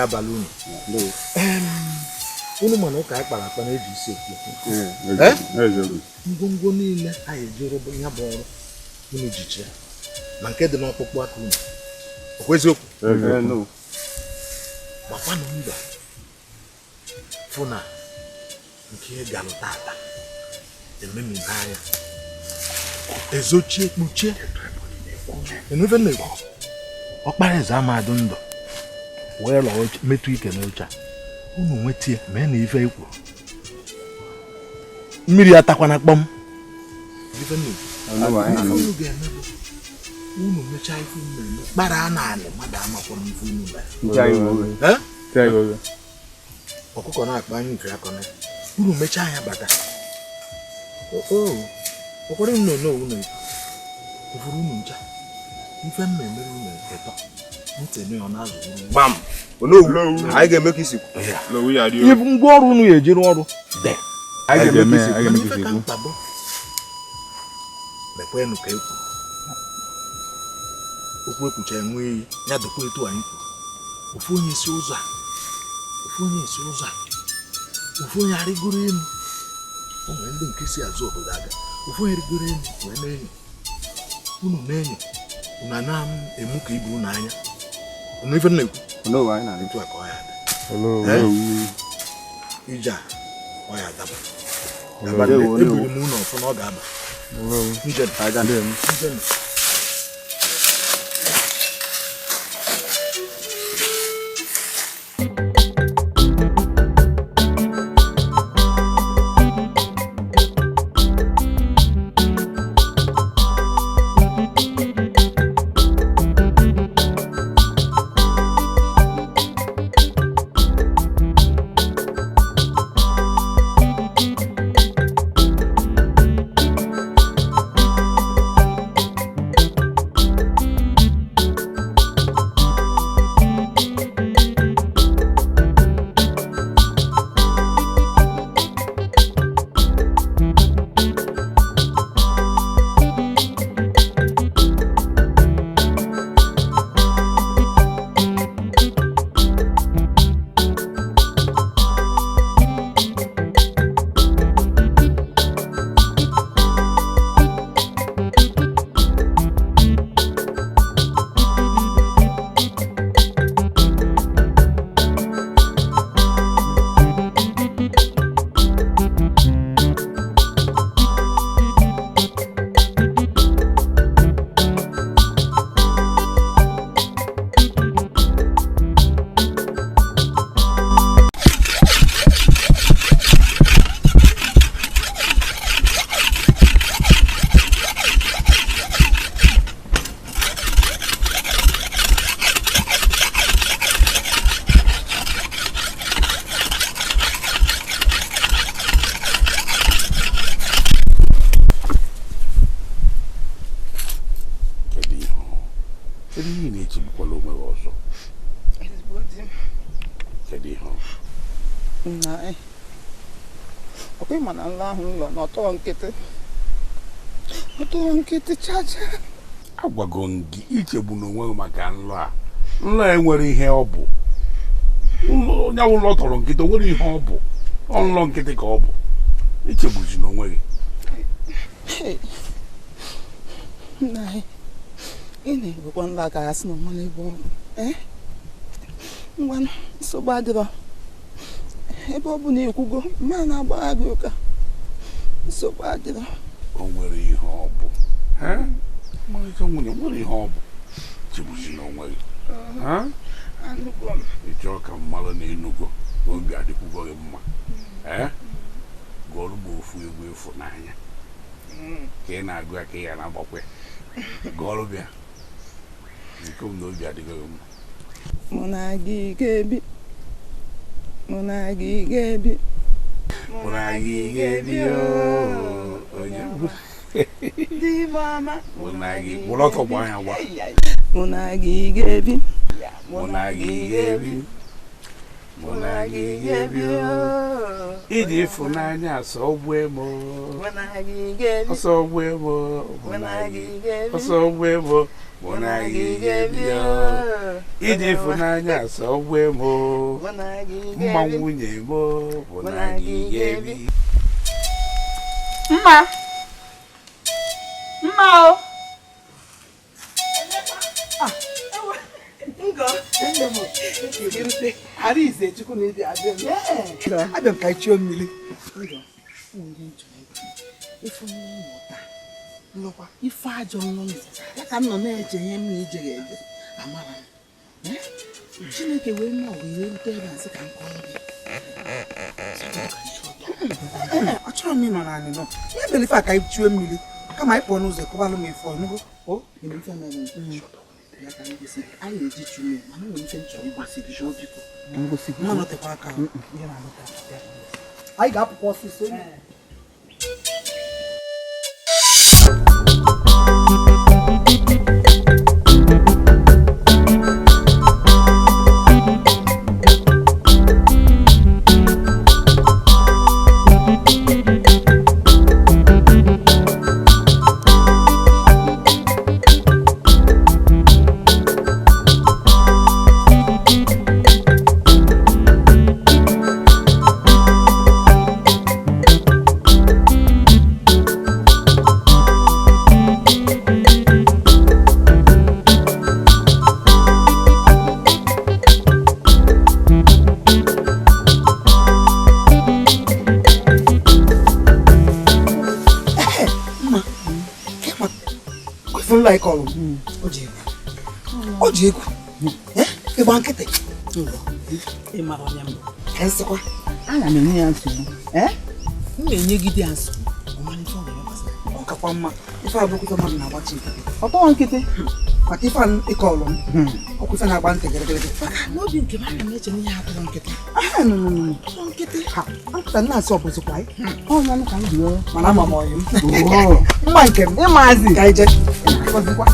abalị unu. Unu mana ụka anyị kpara akpa na-eji isi ekwu. Ngwongwo niile anyị eji rụbụ ya bụ ọrụ unu jichie ma nke dị n'ọkpụkpụ aka unu. Ọkwa eziokwu? Gbakwanụ mbọ fụ na nke galụ tata ememi n'anya ezochie kpuchie enufe na-ekwu ọkpara eze amadụ ndụ wee lọọ metụ ike n'oche unu nwetie mee na ife ikwu mmiri atakwana kpọm ife na-ekwu ga-eme bụ unu mechaa ife unu eme kpara naanị mmadụ amakwana ife unu mere ọkụkọ na-akpa anya ufe akọna unu mechaa ya bata ọkwara unu n'owu na efuru unu ncha ife m na-emere unu ịtọ ntị ọ na-azụ gbam onowu anyị ga-eme ka isi ibu ngwa ọrụ unu ga-eji rụọ ọrụ dị anyị ga-eme ka isi mkpagbu mekwenụ ka ekwu okwu ekwucha enwe iyi ya dịkwa etu anyị kwuru ofu onye si ụzọ a ofu onye si ụzọ a ofu onye arịgoro elu o nwere ndị nke si azụ obodo aga ofu onye rigoro elu wee na-enyo unu na-enyo unu a na-emu ka ibu unu anya unu ife na-ekwu etu a ka ọ ya dị ije a ọ ya adaba ebiri m unu ọfụ na ọ ga-aba njem njem. Agwago m gị ichegbu n'onwe gị maka nlọ a nlọ a enwere ihe ọ bụ onye ụlọ tọrọ nkịtị o nwere ihe ọ bụ ọ nlọ nkịtị ka ọ bụ ichegbuzi n'onwe gị. Nna ị na-ewekwa nlọ aka ya sị na ọnwa n'ebe ọ bụ ngwa nsogbu adịrọ ebe ọ bụ na ekwugo mma na-agbagha gị ụka nsogbu adịrọ o nwere ihe ọ bụ mmalite nwunye nwere ihe ọ bụ chegbuzi n'onwe gị ị chọọ ka mmalụ na enugo obi adịkwugo gị mma gụọrọ m ofu egwu ịfụnanya ka ị na-agụ ya ka ị ghara agbakwe gụọrọ bịa nke m na obi adịgo gị mma. Mụ na gị ga-ebi mụ na gị ga-ebi mụ na gị ga-ebi onye dị mama mụ na gị kwụrụ ọtọ gbaa ya gba mụ na gị ga-ebi mụ na gị ga-ebi mụ na gị ga-ebi ịdị ịfụnanya asọgbu m ọsọgbu m ọsọgbu m Mụ na gị ga-ebi iji ịfụnanya sọgbe m mma nwunye m mụ na gị ga-ebi. Mma mma o abịa m ka ichie mmiri ife ajọ nlọ ya ka m nọ na-eche ihe m na ije ga-eje amara m Chineke wee nọ wee rute ebe a sị ka m kọrọ gị. Achọrọ m ịnọ naanị nọ ya mere ife a ka ichie mmiri kama anyị pụọ n'ụzọ kọbalụ m ife ọnụgo o ife mere ya ka m gosi anyị eji chu mmiri mana nwere ife m chọrọ igosi gị biko mma nọtekwa aka anyị ga-apụkwa ọsịsọ. O ji egwu ịgba nkịtị ana m enye ya nsogbu m na-enyegide ya nsogbu ọ kakwa mma ife abụrụkwụta mmadụ na-agbachi nkịtị ọtọ nkịtị maka ife ịkọlụ m ọkwụta na-agba ntị gịrịgịrị maka n'obi nke m ana m eche na ihe atụrụ nkịtị atụrụ nkịtị ha nkịta na-asị ọbụzụkwa anyị ọnya ka m ji mana ama m ọyị m mma nke m ịmazi ka ije gọzikwa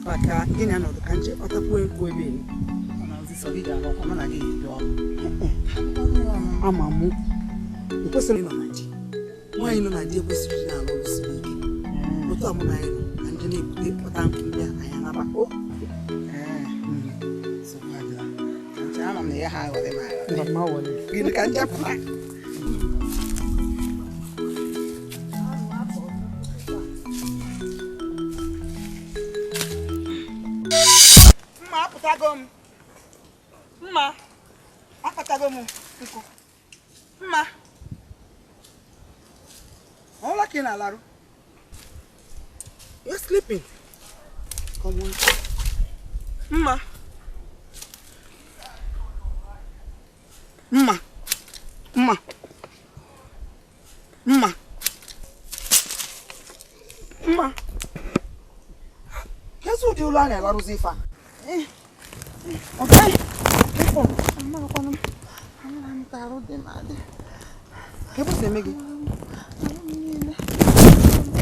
maka gị na anọdụ ka nche kpatakwuo nkwu ebe ama mụ ekwesịrị ịnọ na di nwaanyị nọ na di ekwesịrị ịdị na-alụ ọrụ siri ike otu a mụ na anyị nọ ka ndị na-ebute kpata nkụ ndị anyị anaba o gịnị ka nje pụta. Mma apụtago m mma akpatago m nkụ mma ọla ka ị na-alarụ. You're sleeping. Come on. Mma mma mma mma mma kedu ụdị ụlọ a na-alarụzi ife a? Okay. Ka eme gị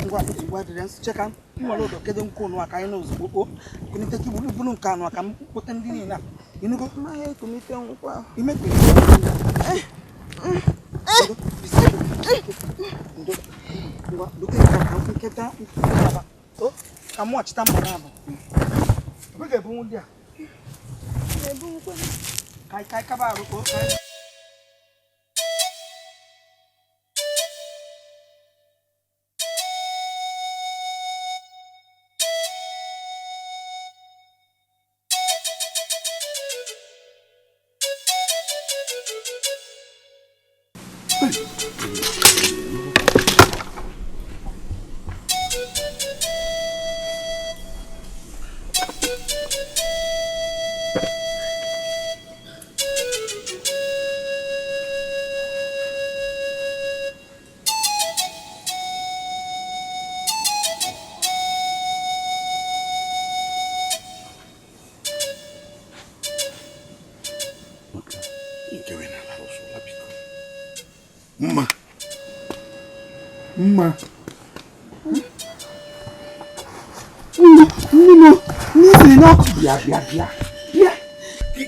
ngwa ozugbo adịrị nsị cheka m nwere ụdọ kedo nkụ ụnụ aka anyị na ozugbo o kunite ka ibulu nke anụ aka m kpote ndị niile a ịnụgo ka mụ ọchịta mma na abụ ebe ga-ebunwu ndị a ka kaba arụ ka Mma mma Nne n'isi n'ọkụ bịa bịa bịa bịa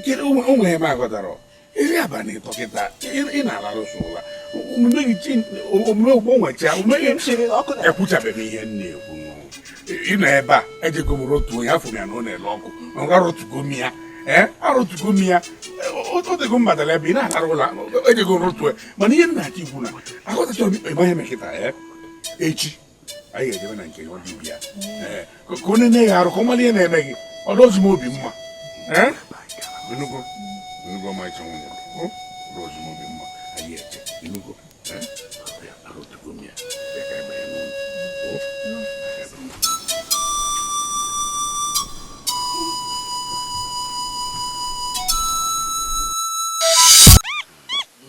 kere o nwere ebe a ghọtara Iri abalị ịtọ kịta ị na-alarụsụ ụla omume gị omume gbanwecha omume gị ekwuchabeghị ihe m na-ekwu. Ị nọ ebe a ejego m rotuo ya afọ ya na ọ na-ele ọkụ arụtugo m ya arụtugo m ya otego m batara ebe ị na-alarụ ụla ejego m rotuo ya mana ihe m na-achọ ikwu na aghọtachọrọ m ịma ihe mekịta echi anyị ga-ejebe na nke dibịa ka ọ na-ene ya arụ ka ọ mara ihe na-eme gị ọ dozi m obi mma nnukwu nnukwu ọmarịcha nwunye m ọ dozi m obi mma anyị eche nnukwu arụtugo m ya bịa ka ebe ya n'ụlọ.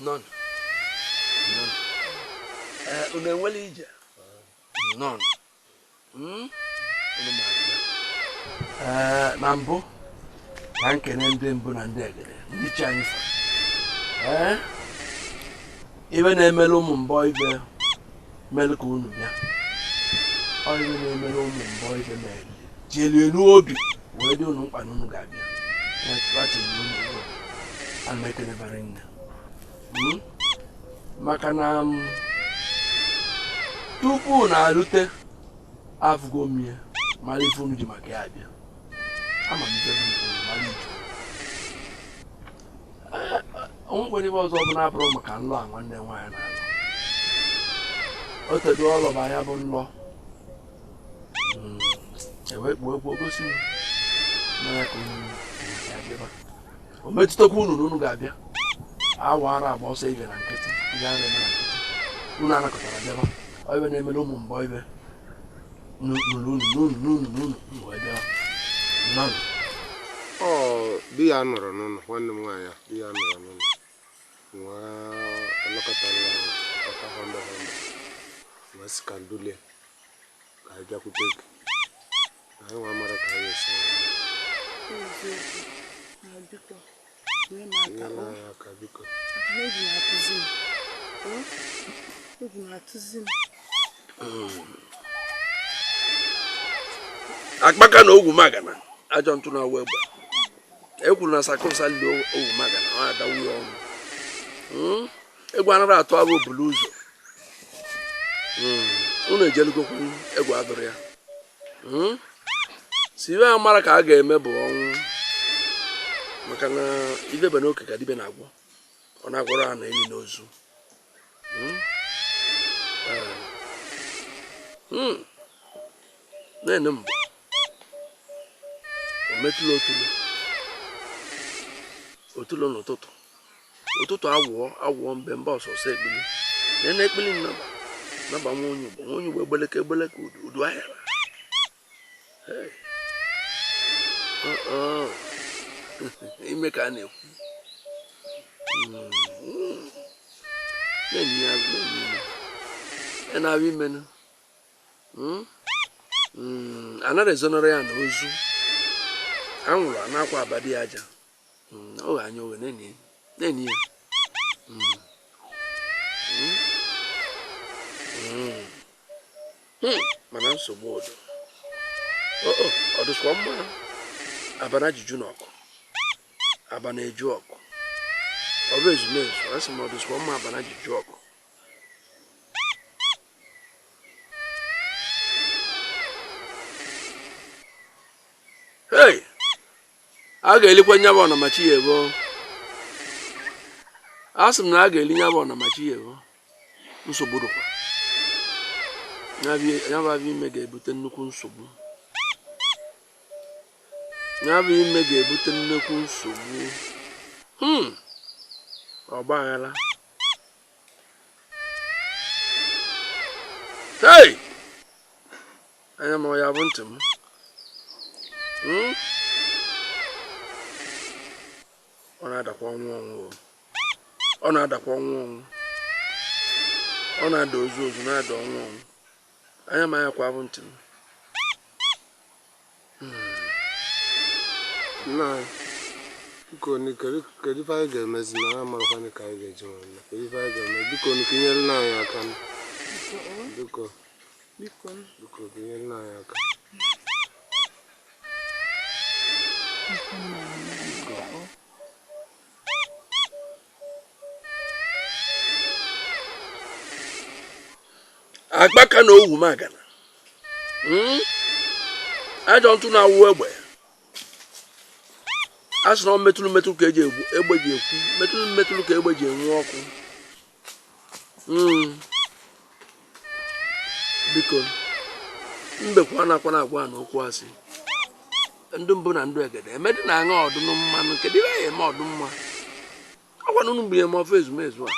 None. None. Unu enwela ije? None. Unu ma-abịa. Na mbụ ka nkene ndị mbụ na ndị egede ndị chi anyị fa. Ibe na-emelu ụmụ mbọ ibe melụ ka unu bịa. Ọ ibe na-emelu ụmụ mbọ ibe mere chelie n'obi wee dị unu mkpa na unu ga-abịa. Ana m ekenebara nne. Maka na tupu na-arute afụgo m ya mara ife unu ji maka ya abịa. Ama m ife bụ mara ije onwekwere ife ọzọ ọbụla abụrụ maka nlọ a nwanne nwaanyị na-alọ o tedo ọlọba ya bụ nlọ ewekpuo ekwu gosi m mere ka unu ga-abịa. O metụtakwa unu na unu ga-abịa awa ara agba ọsọ ibe na nkịtị ndị ara eme na nkịtị unu anakọtara bịaba ibe na-emere ụmụ mbọ ibe n'unu n'unu n'unu n'unu wee bịaba. Nnọọ. Ọ di ya nọrọ n'ụlọ nwanne m nwaanyị di ya nọrọ n'ụlọ nwa ọlọkọtara kọta honda honda nwa si ka ndulie ka anyị bịakwute gị anyị nwa mara ka anyị esi aka biko. Akpaka na ogwu magana ajọ ntụ na-awụ egbe e kwuru na sakosa lili ogwu magana ọ adawu ya ọnụ. Egwu anaghị atụ abụ obulu ụzọ. Unu ejelugokwu egwu adụrụ ya. Si ibe a mara ka a ga-eme bụ ọnwụ maka na idebe n'oke ka dibe na-agwọ ọ na-agwọrọ ha na enyi n'ozu. Na-ene mgbe o metụla otulo otulo n'ụtụtụ ụtụtụ awụọ awụọ mbe mba ọsọsọ ekpili na ekpili nnaba naba nwa onye Igbo nwa onye Igbo egbeleke egbeleke udu ahịara. Ime ka a na-ekwu na-enye ya na-abịa imenụ anaghị ezonara ya na ozu anwụrụ a na-akwa abadị ya aja ọ ga-anya oghe na-enye ya. Mana nsogbu ọdụ ọ dịkwa mma abana jiju n'ọkụ abana eju ọkụ ọ bụ ezumezu a sị m ọ dịkwa mma abana jiju ọkụ. Hey! A ga-elikwa nyabụ ọnamachi ya ebo. A sị m na a ga-eli nyabụ ọnamachi ya ebo. Nsogbu dịkwa. Nyabụ abịa ime ga-ebute nnukwu nsogbu. Nyabụ ime ga-ebute nnukwu nsogbu. Ọgba aghara. Hey! Anya m ọ ya bụ ntị m. Ọ na-adakwa ọnwụ ọnwụ. Ọ na-adakwa ọnwụ ọnwụ. Ọ na-ada ozu ozu na-ada ọnwụ ọnwụ. Anya m anya kwa bụ ntị m. Nna biko kedu ife anyị ga-emezi na anyị amarakwanị ka anyị ga-eji nwanne kedu ife anyị ga-eme biko ka inyere nna anyị aka biko biko ka inyere nna anyị aka. Akpaka na owu magana. Ajọ ntụ na-awụ egbe. A sị na ọ metụrụ metụrụ ka eji egbu egbe ji ekwu, metụrụ metụrụ ka egbe ji enwu ọkụ. Biko, mbekwa na-akwa na-agwa na okwu asị. Ndị mbụ na ndụ egede emedị na-aṅụ ọdụnụ mmanụ, kedu ihe ya eme ọdụ mma? Ọkwa na unu bunye m ofe ezumezu a.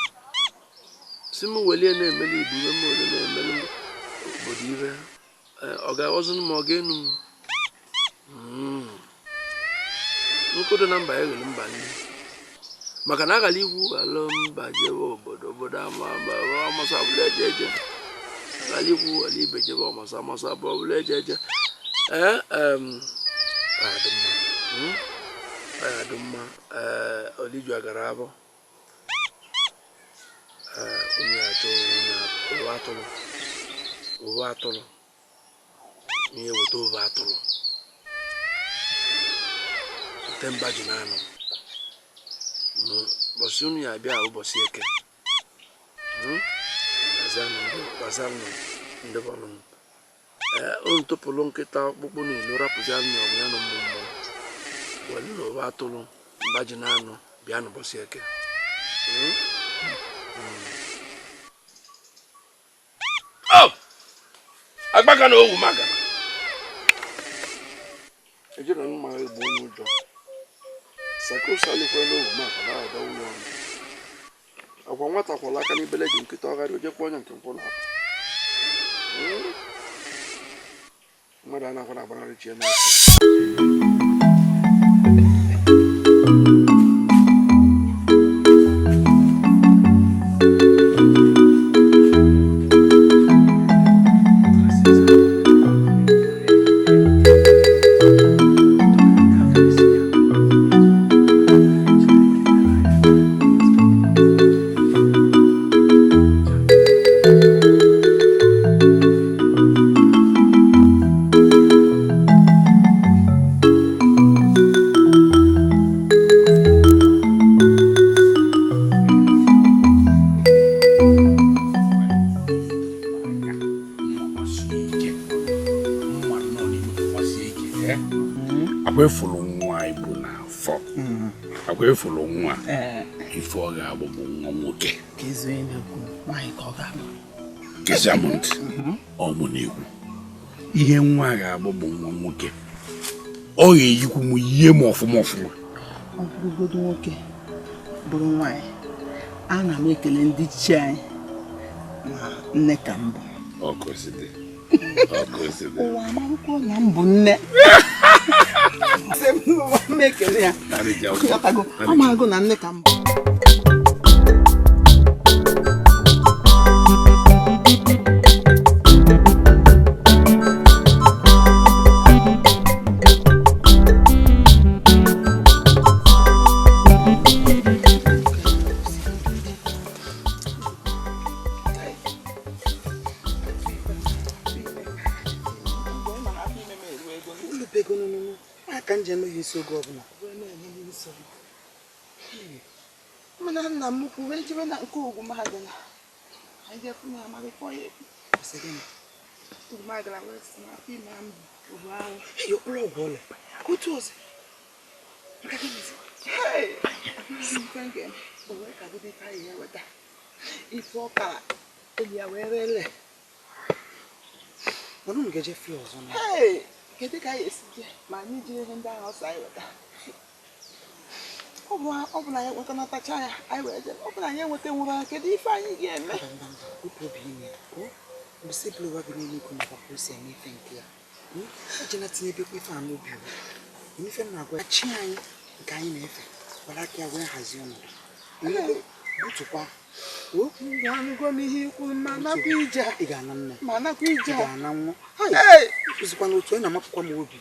Si m welie na-emeli igbo iwe, m wele na-emeli obodo iwe. Ọ ga-aghọzụ m, ọ ga-enu m. Nkụ dị na mba eghele mba nne. Maka na aghala ikwu ala mba jebe obodo, obodo ama ama ọmasa ọbụla eje eje. Aghala ikwu ala ibe jebe ọmasa ọmasa ọbụla eje eje. Adị mma. Oliju agara abụ. Onye achọ onye owe atụrụ. Owe atụrụ. Onye weta owe atụrụ. Temba ji na-anọ. Ụbọchị unu ya abịa ụbọchị eke. Gbazanụ ndị bọlụ m. Unu tụpụrụ nkịta ọkpụkpụ n'ilo, rapụzianụ ya ọbụ ya na ụmụ mmụọ. Welu na owe atụrụ mba ji na-anọ bịa n'ụbọchị eke. Agbaka na owu maka. Ejiro mma egbu onye ụjọ. Sakosa lekwala owu maka na-ada ụlọ ọnụ. Agwa nwata kwọrọ aka n'ibele ji nkịta ọgharị ojekwa onye nke nkwụ na-apụ. Mmadụ anakwa na-agbanarị chi ya n'ọsọ. Akwefulu nwa ife ọ ga-abụ bụ nwa nwoke. Ọ mụ na-ekwu ihe nwa ga-abụ bụ nwa nwoke. Ọ ga-eyikwu m yie m ọfụma ọfụma. Ọ bụrụgodu nwoke bụrụ nwaanyị, ana m ekele ndị chi anyị na nne ka mbụ. Ụwa amarụkwa na m bụ nne. M ekele ya. Ọ marago na nne ka mbụ. Mana nna m ukwu wee jebe na nke Ogwumagana. Anyị jekwu na amarịkwa ya. Ogwumagana wee sị na afọ ime m bụ ahụ. Eyi okporo ọgwụ ọlị. Ka otu ọzọ. Maka gịnịzi? O wee kagodo ife anyị ya weta. Ife ọkara eli ya wee rele. Mana unu ga-eje fie ọzọ na. Kedu ka anyị esi jee ma anyị jiri ihe ndị ahụ ọsọ anyị weta? Ọ bụ na anyị nwetanatacha ya, anyị wee jee. Ọ bụ na anyị enweta nwụrụ ya, kedu ife anyị ga-eme? Wepụ obi ime ya. Mbụsị ebule ụwa bi n'eluigwe maka ka o si eme ife nke ya. Ejela tinyebekwa ife a n'obi o. Ife m na-agwa ya, chi anyị nke anyị na-efe gwara aka ya wee hazie ọnọdụ. Butukwa. Anụgo m ihe ikwu, ma nakwa ije. Ị ga-ana nne. Ma nakwa ije. Ị ga-ana nwa. Ịkụzikwa n'otu onye na-amapụkwa m obi.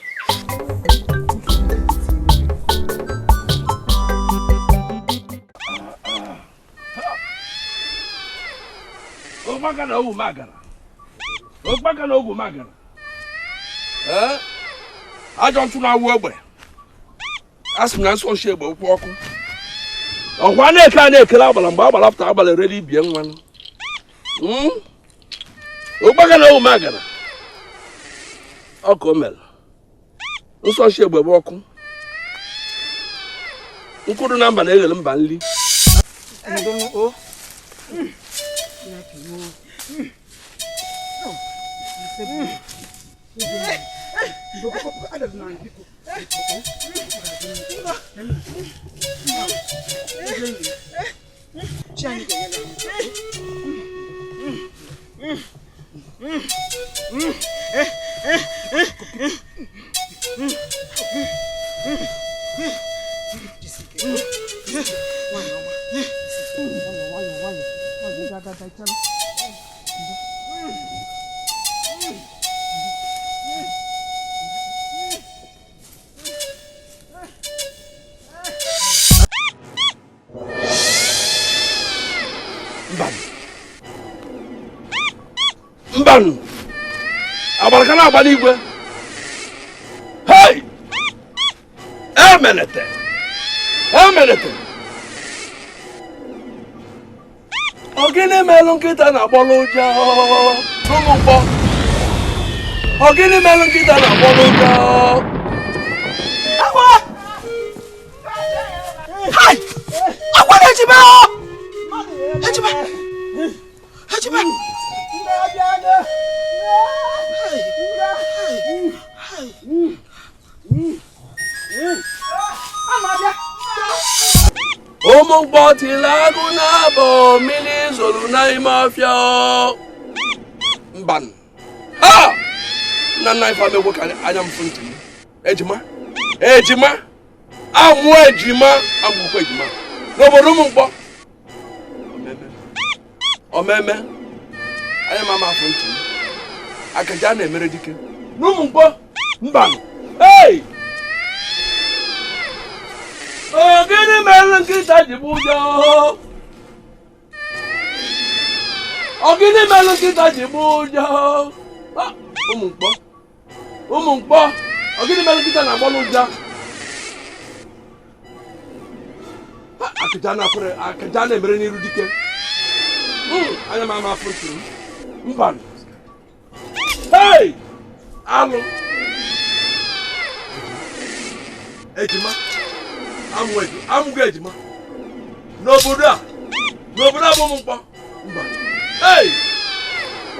Okpaka na owu magana. Okpaka na ogwu magana. Ajọ ntụ na-awụ egbe. A sị m na nsọ nshi egbe ụkwụ ọkụ. Ọkwa na-eke a na-ekele agbala mgbe agbala pụta agbala erere ibie nwa. Ụkpaka na ụmụ agara ọkụ o mere nsọ chi egbe bụ ọkụ nkwụrụ na mba na-eghele mba nli. Mbanụ agbara na agba n'igwe. Hey! Emelete! Emelete! Ọ gịnị melụ nkịta na-agbọrọ ụja n'ụmụ mkpọ? Ọ gịnị melụ nkịta na-agbọrọ ụja? Akwa! Hai! Akwa na-ejima! Ejima! Ejima! Ụmụ mkpọ tiri agụ na-abọ mmiri zoro n'ime ọfịa. Mbanụ. Ha! Nna nna ife amegwo ka anya m fụ ntị m. Ejima! Ejima! Amụ ejima! Amụkwa ejima! N'obodo ụmụ mkpọ. Omeme. Omeme. Anya m ama afụ ntị m. Akaja na-emere dike. N'ụmụ mkpọ. Mbanụ. Hey! Ọ gịnị mere nkịta ji bụ ụjọ? Ọ gịnị mere nkịta ji bụ ụjọ? Ụmụ mkpọ. Ụmụ mkpọ. Ọ gịnị mere nkịta na-agbọ n'ụja? Akaja na-emere n'iru dike. Anya m ama afọ ntị m. Mbanụ. Hey! Alụ. Ejima. Amụgo ejima. N'obodo a. N'obodo a bụ ụmụ mkpọ. Mba. Hey!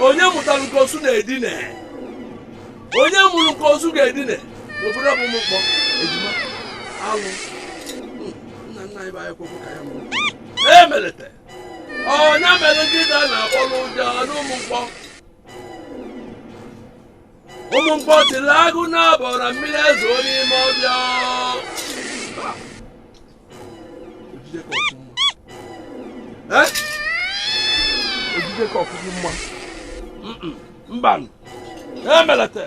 Onye mụtara nke osu na-edine. Onye mụrụ nke osu ga-edine. N'obodo a bụ ụmụ mkpọ. Ejima. Alụ. Nna nna anyị bụ anyị kwekwe ka ya mụrụ. Emelete. Onye mere nkịta na-akpọ n'ụjọ n'ụmụ mkpọ. Ụmụ mkpọ tiri agụ na-abọ na mmiri ezo n'ime ọbịa. Ojide ka ọkụkụ mma. Mbanụ. Emelete.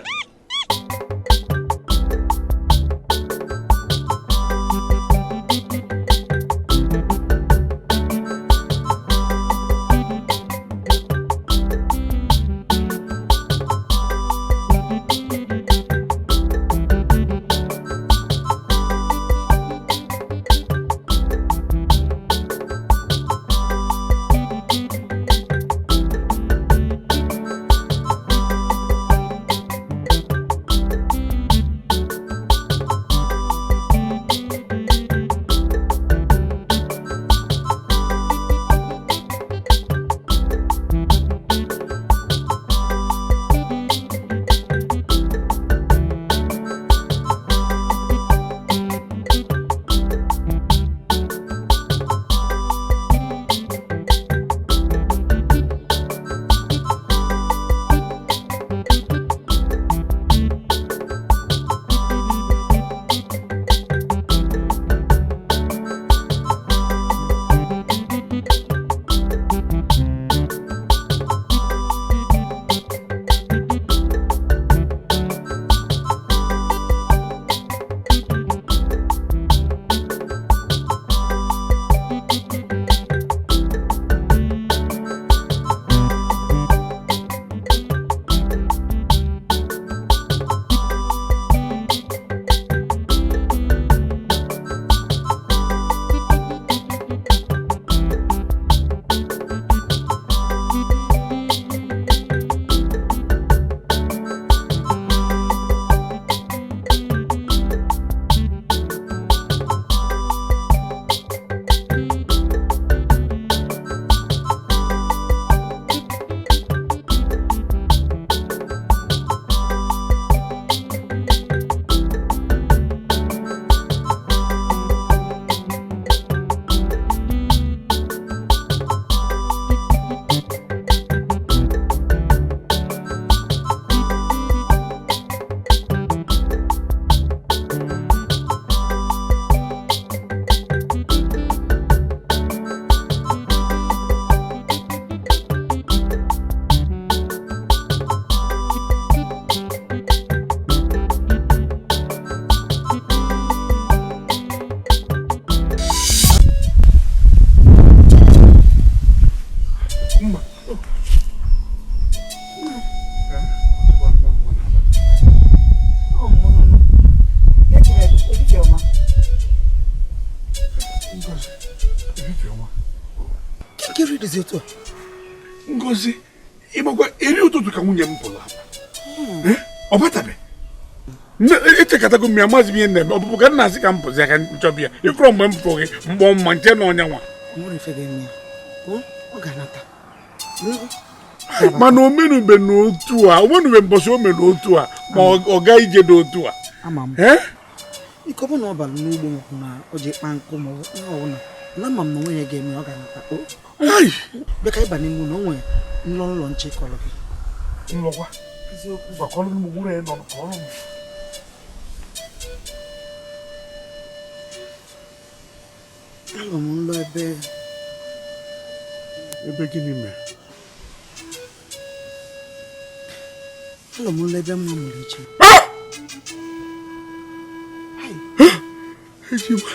Ifeọma. Nke redizi otu a. Ngozi, ịmakwa eri ụtụtụ ka nwunye m pụrụ apụ. Ọ batabe. Echekọtago m ya maazị m ihe na-eme ọ bụbụ ka m na-asị ka m pụzi aka nchọbịa ya ịfụrọ mgbe m pụrụ gị mgbọ mma nche na ọnya nwa. Nwere ife ga-eme ya. Ọ ga-anata. Mana omenube n'otu a omenube mbọsị o mere otu a ma ọ gaa ije n'otu a. Ama m. Ike ọ bụ na ọ bara n'ugbo maọbụ na o ji kpa nkụ ma ọ bụ na na ama m na onwe ya ga-eme ọ ga-anata. Bịa ka ịba n'ime ụlọ o nwere nlọ nlọ nche kọrọ gị. Nlọkwa. Gwakọrọ m nwere nọ kọrọ m. Alọ m nlọ ebe. Ebe gịnị mere? Alọ m nlọ ebe mma mụrụ iche. Ejima.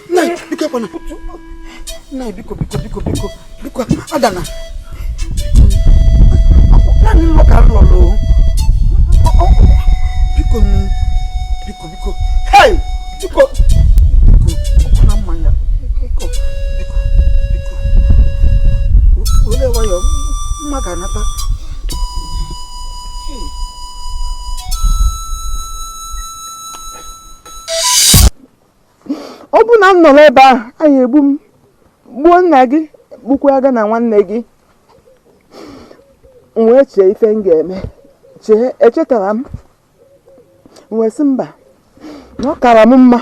Nna, biko ekwana. Nna, biko biko biko biko biko adana. Naanị nlọ ka m lọrọ. Biko biko biko. Hey! Biko biko ọkwa na mmanya. Biko biko biko. Were nwayọọ mma ga-anata. Ọ bụ na m nọrọ ebe a anyị egbu m gbuo nna gị gbukwa aga na nwanne gị m wee chee ife m ga-eme chee echetara m wee sị mba na ọ kara m mma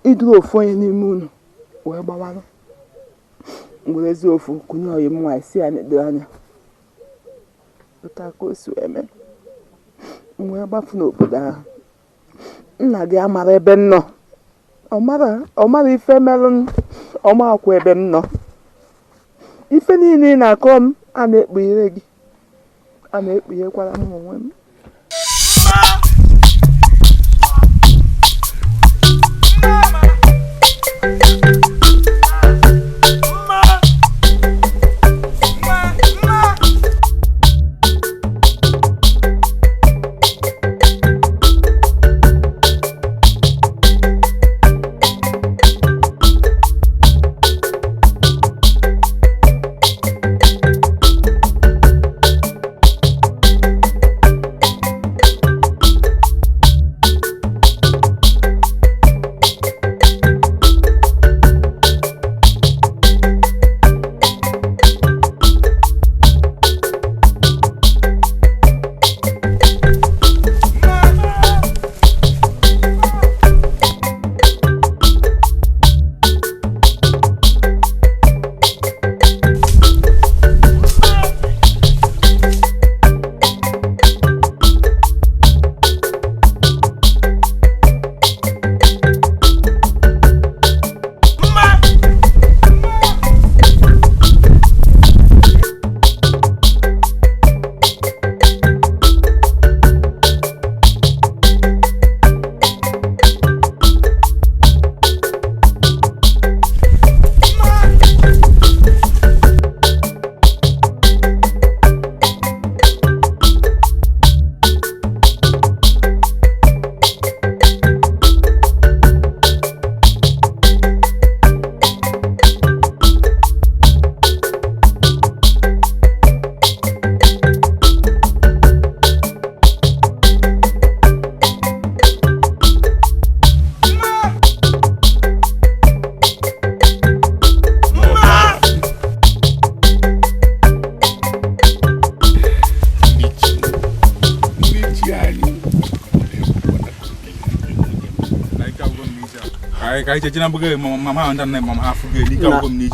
iduru ofu onye n'ime unu wee gbawarụ m werezi ofu kụnye oyi m nwaanyị si ya n'edo anya pụta ka o si wee mee m wee gbafu n'obodo ahụ nna gị amara ebe m nọ ọ mara ife merụ ọma akwa ebe m nọ ife niile ị na-akọ m a na-ekpughere gị a na-ekpughekwara m onwe m.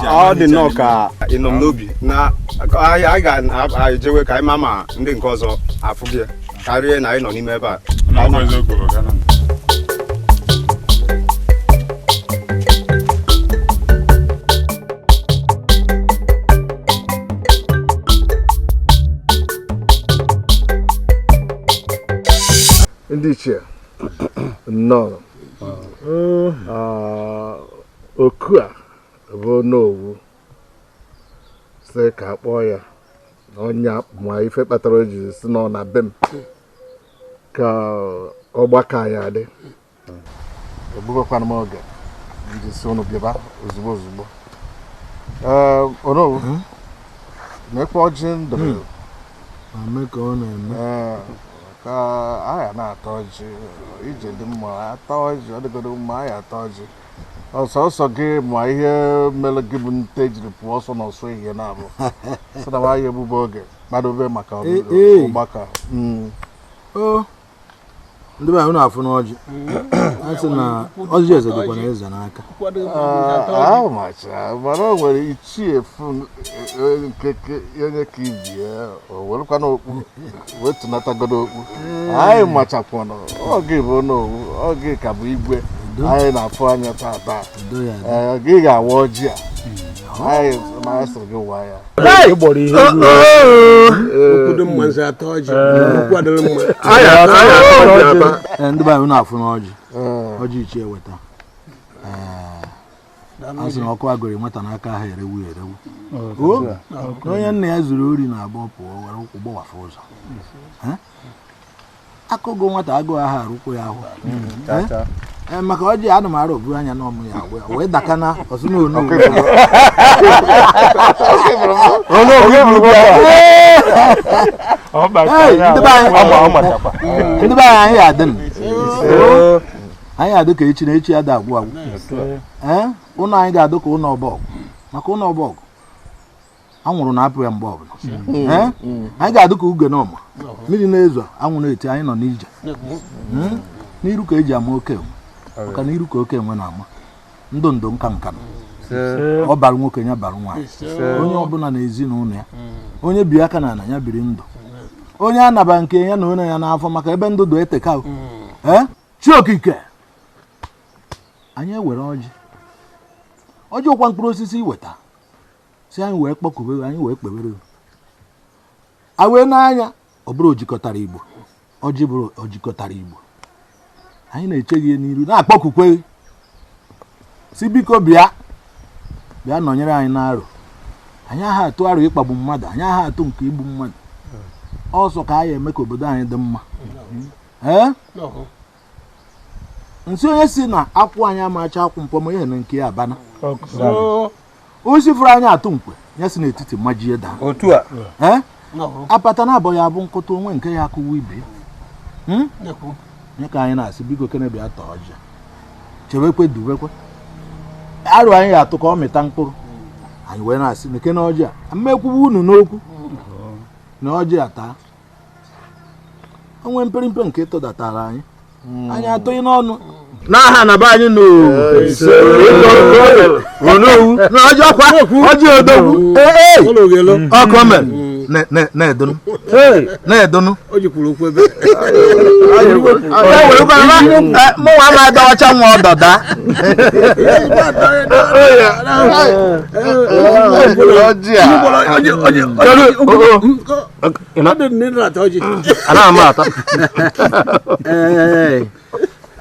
Ọ dị nnọọ ka ị nọ m n'obi na anyị ga-ejewe ka anyị ma ma ndị nke ọzọ afụ gị karịa na anyị nọ n'ime ebe a. Ndị ichie nnọọ. Oku a bụ n'owu sị ka akpọọ ya na ọnya ma ife kpatara o ji si nọ na be m ka ọgbakọ anyị adị. Egbugokwana m oge ndị si unu bịaba ozugbo ozugbo. Ee, Onowu, na-ekwe ọjị ndebere. Ame ka ọ na-eme. Ee, ka anyị na-ata ọjị, ije dị mma, ata ọjị, ọ dịgodo mma, anyị ata ọjị. Ọsọsọ gị ma ihe mere gị bụ nte jiri pụọ ọsọ n'ọsọ ihe na-abụ sị na anyị egbugbo oge kpadobe maka ọgbakọ. O ndị be anyị na-afụ n'ọjị a sị na ọjị eze dịkwa na eze n'aka. Ahụ macha mana o nwere ichie fụ nke onye ka ibie o werekwana okpu wetunatagodo okpu. Anyị machakwanụ oge bụ n'owu oge ka bụ igwe anyị na-afụ anya tata. Gị ga-awa ọjị a anyị ma sịrị gị waa ya. Ndị be anyị na-afụ n'ọjị ọjị ichie weta. A sị na ọkụ agụrụ nwata n'aka ha erewu erewu. Onye nna ya zuru ori na-agba pụọ were ụkwụ gbawafụ ụzọ. Akụgụ nwata agụụ ahụ arụkwụ ya ahụ. Maka ọjị ana m arụ obu anya n'ọmụ ya wee dakana ọsụnoonu. Ndị be anyị adị anyị adị ka echi na echi ada agwụ agwụ. Ụlọ anyị ga-adị ka ụlọ ọbọgwụ maka ụlọ ọbọgwụ anwụrụ na-apụ ya mgbe ọbụla. Anyị ga-adị ka uge n'ọma mmiri na-ezo anwụ na-eti anyị nọ n'ije. N'iru ka eji ama oke enwe maka na iru ka oke enwe na-ama ndụ ndụ nka nka ọ bara nwoke ya bara nwaanyị onye ọbụla na ezinụlọ ya onye bi aka na ala ya biri ndụ onye anaba nke ya na onye ya n'afọ maka ebe ndụ dị eteka. Chi okike anyị ewere ọjị ọjị ụkwa mkpụrụ osisi iweta si anyị wee kpọkube anyị wee kpebere a wee n'anya ọ bụrụ ojikọtara Igbo ọjị bụrụ ojikọtara Igbo anyị na-eche gị n'iru na-akpọkukwe si biko bịa bịa nọnyere anyị n'arụ anyị aha atụ arụ ịkpagbu mmadụ anyị aha atụ nke igbu mmadụ ọsọ ka anyị eme ka obodo anyị dị mma. Ee nsị onye si na akwụ anyị amacha akwụ mpọmọ ihe na nke ya abana osi fụrụ anyị atụ nkwe ya si n'etiti majie daa otu a. Ee apata na abọ ya abụ nkụta onwe nke ya akụwa ibi nye ka anyị na-asị biko kene bịa tọọ ọjị chebekwe dubekwe arụ anyị ga-atụ ka ọ mịta mkpụrụ anyị wee na-asị na kene ọjị a mmekwuwe unu n'okwu na ọjị a taa onwe mperi-mpe nke tụdatara anyị anyị atụghị n'ọnụ n'aha na be anyị n'owu na ọjị ọkwa ọjị odogwu ọkụ mere na-edonu na-edonu mụnwa ma adọwacha nwa ọdọda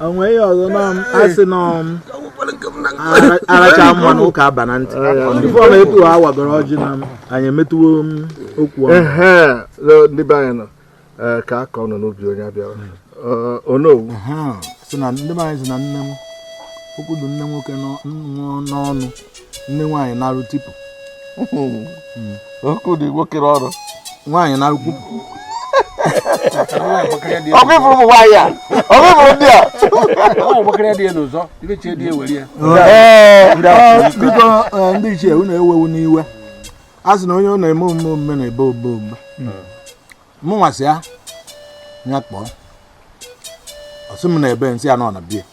onwe ihe ọzọ asị nọ aracha mma na ụka aba na ntị bifo na etu a wagoro ọjị na anyị emetụwo okwu ndị be anyị nọ ka aka ọ nọ n'obi onye abịa Onowu sị na ndị be anyị sị na nne m okwu dị nne nwoke n'ọnụ nne nwaanyị narụ tipụ okwu dị nwoke n'ọnụ nwaanyị narụ kwupụ ọkụ ifuru ụmụ nwaanyị a ọkụ ifuru ndị a biko ndị ichie unu ewewu n'iwe a sị na onye ọ na-eme omume omume na-ebe obe omume mụ nwasị ya ya kpọọ ọsị m na ebe nsị ya nọ na bie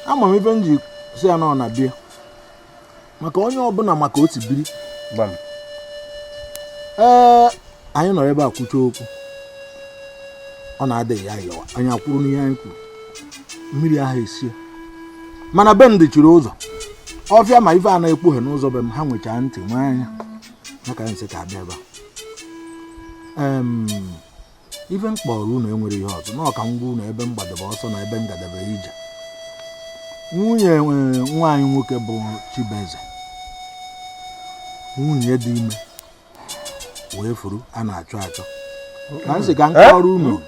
ama m ife m ji sị ya nọ na bie maka onye ọbụla maka o si biri. Ee anyị nọrọ ebe a kwucha okwu ọ na-adịghị ya yọwa anyị akwụrụ n'ihe anyị kwuru mmiri ahụ esie mana be m dịchiri ụzọ ọfịa ma ife a na-ekwughe n'ụzọ be m ha nwechaa ntị nwee anya maka nsị ka abịa ebe a. Ife m kpọrọ unu enwere ihe ọzọ na ọka ngwa unu ebe m gbadebe ọsọ na ebe m gadebe ije nwunye nwaanyị nwoke bụ Chibueze nwunye dị ime wee furu a na-achọ achọ ka nsị ka m kọrọ unu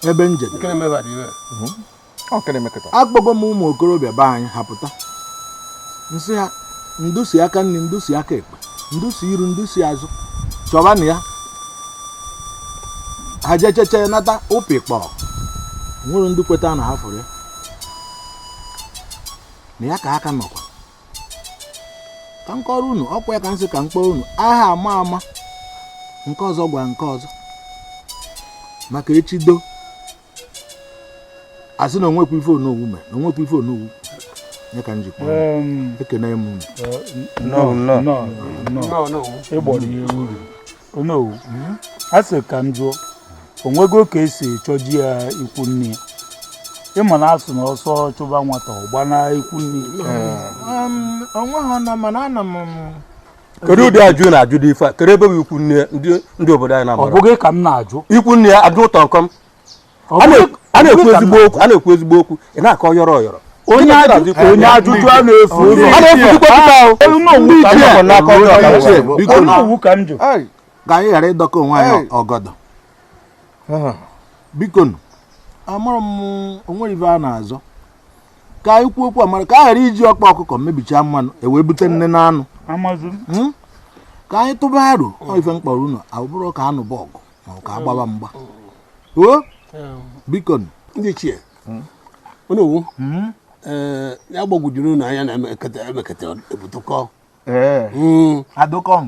ebe njedebe. Akpọgo m ụmụ okorobịa be anyị ha pụta, nsị ha ndusi aka nri, ndusi aka ekpe, ndusi iru, ndusi azụ, chọbanụ ya. Ha jecheche nata ụpị kpọọ, nwere ndị kweta na ha fụrụ ya na ya ka aka nọkwa. Ka m kọrọ unu ọkwa ya, ka m sị ka m kpọọ unu aha ama ama nke ọzọ gwa nke ọzọ, maka echido asị na onwekwa ife onowu mee na onwekwa ife onowu ya ka m jikwa ekene m unu. Ịgbọrọ ihe uru onowu a sị ka m jụọ, onwego ka esi chọji ya ikwu nne ya? Ịma na asụ na ọsọ chụba nwata ọgbana ikwu nne ya. Onwe ha na mana ana m kedu ụdị ajụ na-ajụ dị ife a? Kedu ebe bụ ikwu nne ndị obodo anyị na-amara? Ọ bụghị ka m na-ajụ ikwu nne ya ajụ ụtọ nkọm. A na-ekwu ezigbo okwu, a na-ekwu ezigbo okwu, ị na-akọ yọrọ ọyọrọ. Onye ajụjụ a na-efu ụzọ. A na-efuzikwa pụta ahụ. Onowu ka m jụ. Ka anyị ghara ịdọka onwe anyị ọgọdọ. Biko nụ, amara m onwere ife a na-azọ. Ka anyị kwuo okwu amara, ka a ghara iji ọkpa ọkụkọ mebichaa mmanụ e wee bute nne na anụ. Ka anyị tụba aro ọ ife mkpọrọ unu abụrụ ka anụ bụ ọgụ ma ọ ka agbaba mgba. O biko nụ. Ndị ichie onowu ya gbagwojuru unu anya na emekete ebutụkọ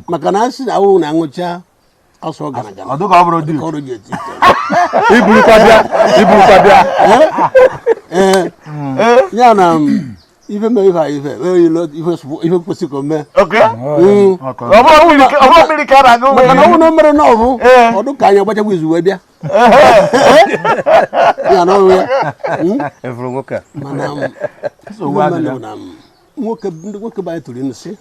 maka na asị na awụ na aṅụcha ọsọ gara gara ọrụ ji eti Iburukwa bịa. Ya na ife mere ife ife ife kwesịrị ka o mee. Maka na ọ bụrụ na o mere na ọbụ ọdụ ka anyị agbachakwa izu wee bịa. Ya na ọrụ ya. Mana nwoke ndị nwoke bụ anyị tụrụ inu sị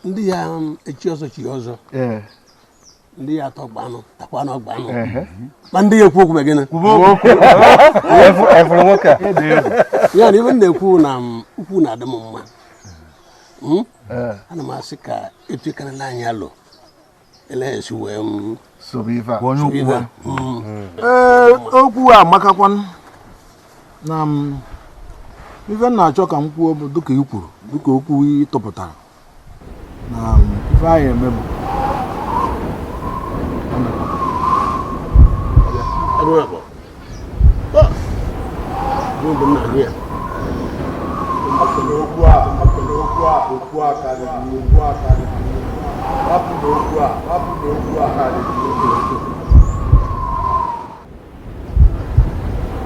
ndị ya echi ọzọ chi ọzọ, ndị ya atọ gbanụ takwanụ ọgbanụ, ma ndị ya ekwu okwu gịnị ya na ibe m na-ekwu na ukwu na-adị m mma. Ana m asị ka etukarịla anyị alụ elesi wee m Ee, okwu a amakakwanụ na m ife m na-achọ ka m kwuo bụ dịka i kwuru, dịka okwu ị tụpụtara na ife anyị eme bụ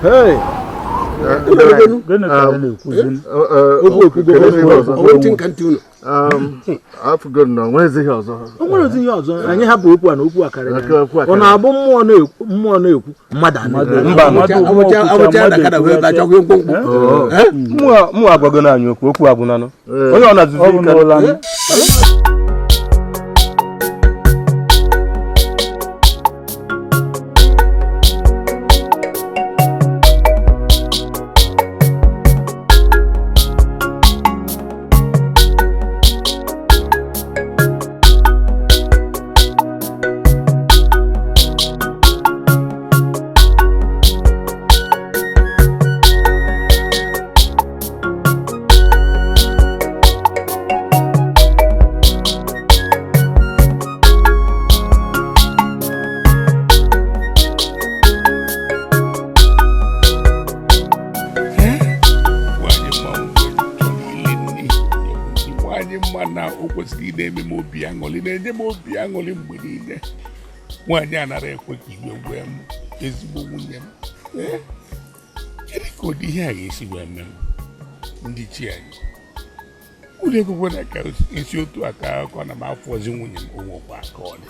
Hey! O nwere ihe ọzọ anyị hapụ okwu a na okwu a karịrị ọ na-abụ mmụọ na-ekwu mmadụ Mụ agwago na anyị okwu okwu agwụnanụ onye ọ na-azụzi ike. Na-enye m obi aṅụrị mgbe niile. Nwaanyị anara ekwe ka iwe wee m, ezigbo nwunye m. Kedu ka ụdị ihe a ga-esi wee mee m? Ndị chi anyị ụlọ ekwekwe na ka esi otu aka akụkọ na m afọzi nwunye m onwekwa aka ọ dị.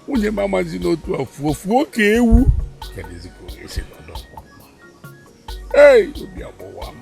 Nwunye m amazi n'otu a fuo fuo ka ewu. Kedụzi ka ọ ga-esi nọdụ? Ei, obi agbọwa m.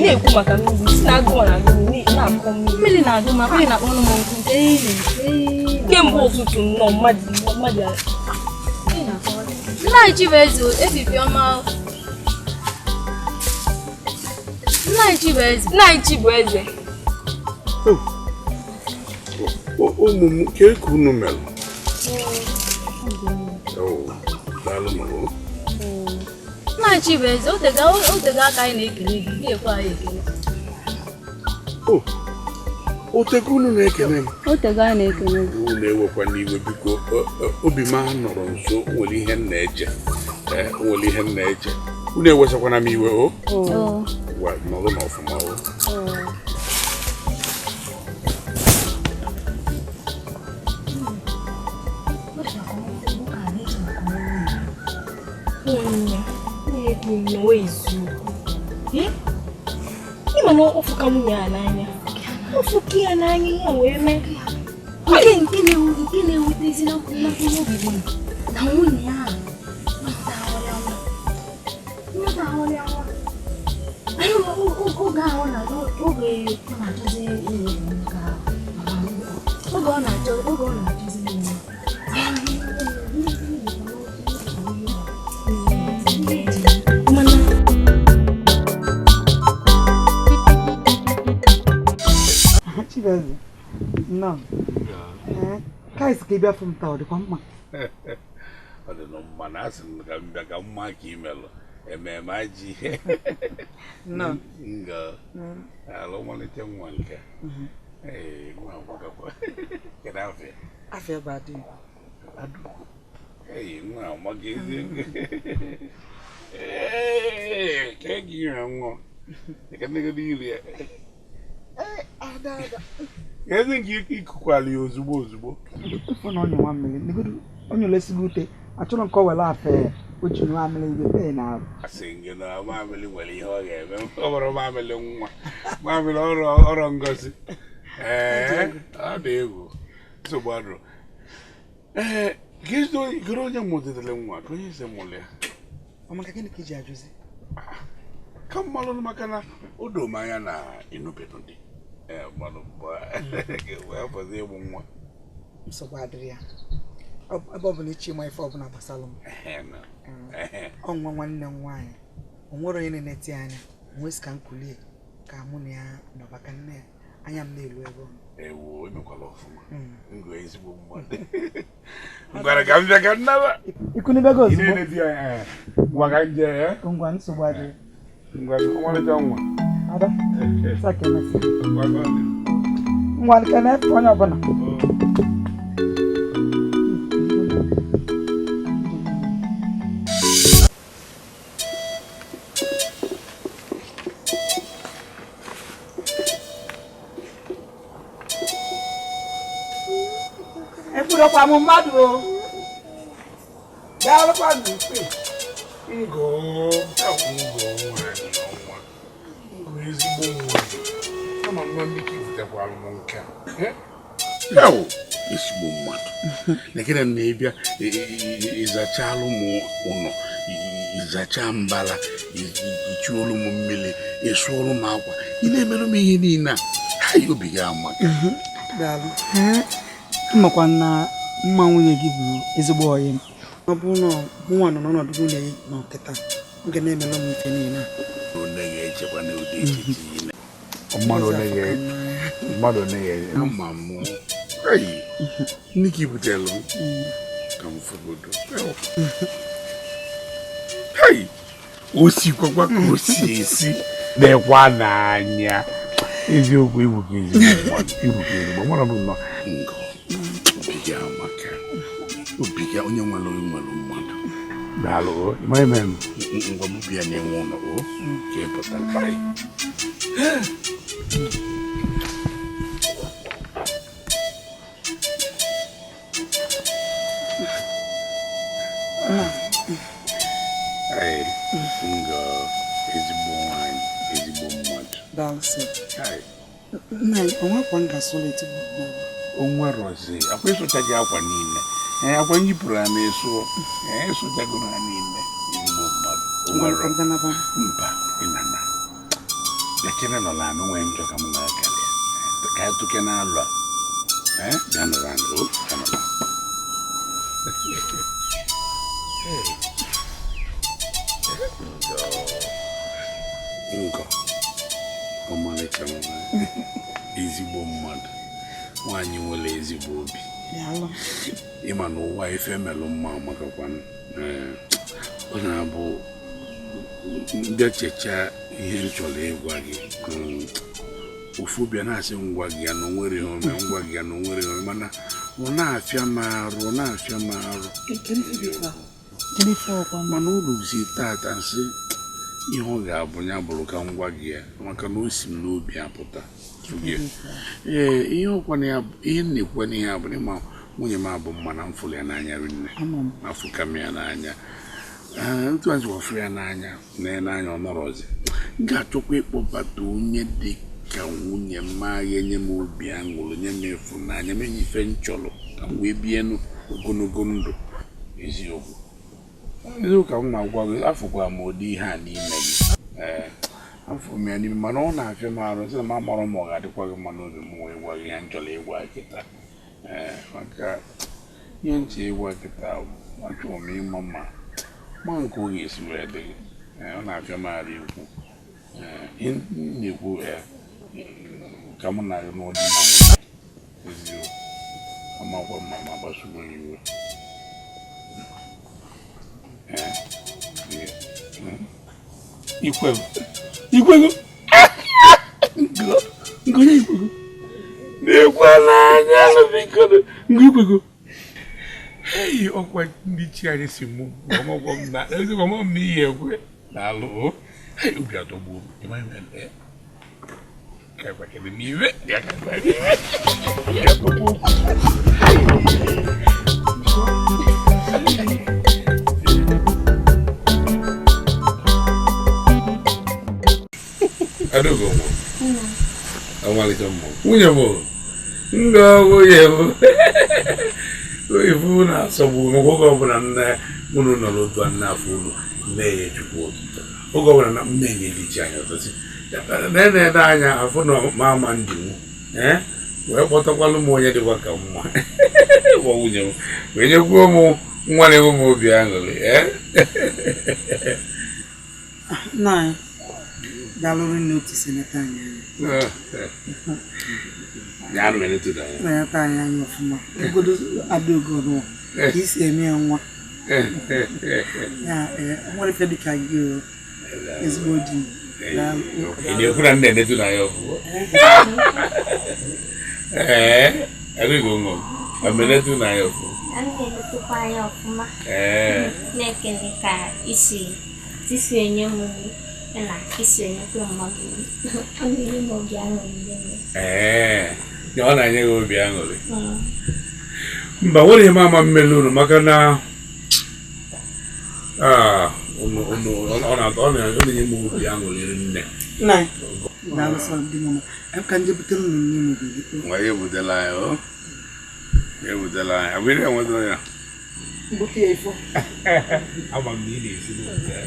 Na-ekwu maka mmiri, si na agụụ na-agụ na-akọ mmiri. Mmiri na-agụ ma mmiri na-akpọ m nkụ. Kemgbe ụtụtụ nnọọ mmadụ mmadụ Nna anyị Chibueze, efifi ọma. Nna anyị Chibueze. Nna anyị Chibueze. Ụmụ m, kee ka unu mere? Daalụ nụ. Nna anyị Chibueze, o tego aka anyị na-ekele gị, na-ekwe anyị ekele. O tego unu na-ekele m? O tego anyị na-ekele gị. Unu ewekwa n'iwe biko, obi m nọrọ nso, nwere ihe m na-eche. Nwere ihe m na-eche. Unu ewesakwana m iwe o? Gwa nọrọ n'ọfụma o. Ịma na ọfụka nwunye a n'anya. Ọfụka ya n'anya ihe wee mee. Nke na-ewutezi na mkpụrụ obi bụ na nwunye ya nwata ahụrịa nwa. Oge ahụ oge ọ na-achọzi ka oge ọ na-achọzi nwa. Chibueze, nnọọ. Kaịs ka ị bịa fụ m taa, ọ dịkwa mma? Ọ dị nọ mma na asị m ka m bịa ka mma ka imelụ ememe ajị ihe. Nnọọ. Nga ala ọmalite nwa nke. Ee, nwa agbagakwa. Kedu afịa? Afịa bụ Adaugo. Adaugo. Ee, nwa amaghị ezi. Ee, ka gị ire nwa. Ka nne gị iri ya. Eze nke ikukwala ya ozugbo ozugbo. Ịfụ na onye nwa mmiri, onye olesigo ute, achọrọ nke ọ were afe o ji nwa mmiri ibe tee na arụ. Asị gị na mamịrị nwere ihe ọ ga-eme, ọ bụrụ mamịrị nwa, mamịrị ọrọ ngozi. Ee, ọ dị egwu. Nsogbu adịrọ. Ee, kedu onye mụtara nwa, ka onye si mụrụ ya? Ọ maka gịnị ka iji ajụzi? Ka mmalụ maka na o doo m anya na ịnụbeghị di. Ịmụ nwa. Nsogbu adịrị ya. Ebe ọ bụla iche ịma ife ọbụla gbasara m. Ọ nwa nwanne m nwaanyị, o nwere onye na-eneti anya, o nwesị ka m kulie ka mụ na ya nọba ka nne ya anya m na-elu ebe ọ nọ. Ewo, emekwala ọfụma. Ngụ ezigbo mmadụ. Ngwara ka m bịa ka nnaba. Ikunibego ozugbo. Ngwa ka m jee. Ngwa nsogbu adịrị. Ngwa ọmalịcha nwa. Ada, saka emesịa. Ngwa kene onye ọbụla. Ekwurọkwa m mmadụ o. Daalụkwa n'ukwe. Ngọ nwaanyị ọnwa. Ezigbo nwa ama nwa ndị ka ibutekwara m nke a. Ewo, ezigbo mmadụ. Nekere m na-ebịa ịzachalụ m ụlọ, ịzacha mbala, ichuolu m mmiri, ịsụọlụ m akwa. Ị na-emerụ m ihe niile a, ha obi gị amaka. Daalụ. Mmakwa na mma nwunye gị bụ ezigbo ọyị m. Ọ bụrụ na mụnwa nọ n'ọnọdụ nwunye gị nọ kịta, ọ ga na-emelụ m ife niile a. Mmadụ na-eghe ama m ndị ka ibutere m ka m fụgodo. O sikwakwa ka o si esi dịkwa n'anya. Eziokwu ibuka ezigbo mmadụ, ibuka ezigbo mmadụ bụ nnọọ ngọ. Obi gị amaka, obi gị onye nwere nwere mmadụ. Daalụ o, ngwa m bịa na-enwe ụlọ o, ka ị pụta. Ee, ngọ ezigbo nwanyị, ezigbo mmadụ. Daalụ sir. Nna anyị, o nwekwa m ga-asụla etigbo O nwerozi, akwa ịsụchaghị akwa niile. Ee, akwa nyipụrụ ha na-esu. Ee, ịsụchagoro ha niile. Ezigbo mmadụ. O nwere mba, ịnana. Bịakene nọrọ anụ nwee njọ ka mụ na ya karịa ka anyị tụke n'alụ a. Ee, bịa nọrọ anụ o, bịa nọrọ anụ. Ngọ ọmalịcha nwa, ezigbo mmadụ, nwaanyị nwere ezigbo obi. Ịma na ụwa ife melụ mma amakakwanụ. Ee, ọ na-abụ ndị echecha ihe m chọrọ ịgwa gị, ofu bịa na-asị ngwa gị ya na o nwere ihe ome, ngwa gị ya na o nwere ihe ome, mana ọ na-afịa m arụ, ọ na-afịa m arụ. Mana o ruzi tata nsị ihe ọ ga-abụ ya bụrụ ka ngwa gị ya, maka na o si m n'obi apụta. Ee, ihe ọkwa na ya, ihe m na-ekwu n'ihe a bụ na ịma nwunye m abụ mma na m fụrụ ya n'anya rinne, afụka m ya n'anya. Ee, otu a sikwa fụ ya n'anya na n'anya ọ nọrọzi. M ga-achọkwa ịkpọbata onye dị ka nwunye m agha enye m obi aṅụrị, nye m ịfụnanya, menye ife m chọrọ ka m wee bienụ ogologo ndụ. Eziokwu eziokwu ka m na-agwa gị, afụkwa m ụdị ihe a n'ime gị. Ee, afụ m ya n'ime, mana ọ na-afịa m arụ sị na m amarọ ma ọ ga-adịkwa gị mma n'obi m wee gwa gị ihe m chọrọ ịgwa kịta. Ee, maka ihe m chọrọ ịgwa kịta, achọrọ m ịma ma ma nke ọ ga-esi wee dị gị. Ee, ọ na-afịa m arụ ikwu. Ee, ihe m na-ekwu, ee, ka mụ na gị n'ụdị na nwunye. Eziokwu, amakwa m ma ma gbasugo ya iwe. Ee, ikwego ikwego ngo ngo ya ikwego na-ekwe n'anya biko ngo ikwego. Hei, ọkwa ndị chi anyị si mụ ọmọgwọ m na ezigbo ọmọ m n'ihi ekwe na-alụ o. Hei, obi atọgbuo m. Ịma ime ee ka ekwekere n'iwe ya ka ekwe n'iwe obi atọgbuo m. Adaugo mụ, ọmalịcha mmụ, nwunye m, ngo nwunye m, ifu na-asọgbu m. Oge ọbụla nne unu nọ n'otu a nna-afụ unu na-enye Chukwu otuto, oge ọbụla na m na-enye ndị chi anya ụtọsi na-ene anya afụ na ma ama ndinwu, ee, wee kpọtakwalụ m onye dịkwa ka mma bụ nwunye m, wee nyekwuo m nwa na-enwe m obi aṅụrị. Ee, Nna anyị, daalụ rinne otu si neta anyị anya. Ya anụ enetu da ya. Neta anyị anya ọfụma. Ogodo Adaugo nwa ka isi eme ya nwa. Ya, ee, o nwere ife dịka gị o, ezigbo di. Daalụ. Ị na-ekwu na nna enetu da ya ọfụma? Ee, Adaugo nwa m, enetu na ya ọfụma. Anyị na-emetụkwa anya ọfụma. Ee. Na-ekele ka isi isi enye m nri na isi enyekwa mmadụ nri. Ọ na-enye m obi aṅụrị rinne. Ee, ya ọ na-enye gị obi aṅụrị. Mba, nwere ihe m ama mmeli unu maka na unu unu ọ na-atọ ọ na-enye m obi aṅụrị nne. Nna anyị, daalụ sọ ndị mama. Ka nje butere unu nne m obodo. Nwa ya ebutela anyị o. Ya ebutela anyị. Abụ ị na-enwetara ya? Mbute ya ifo. Ama m na ị na-esi n'otu ya.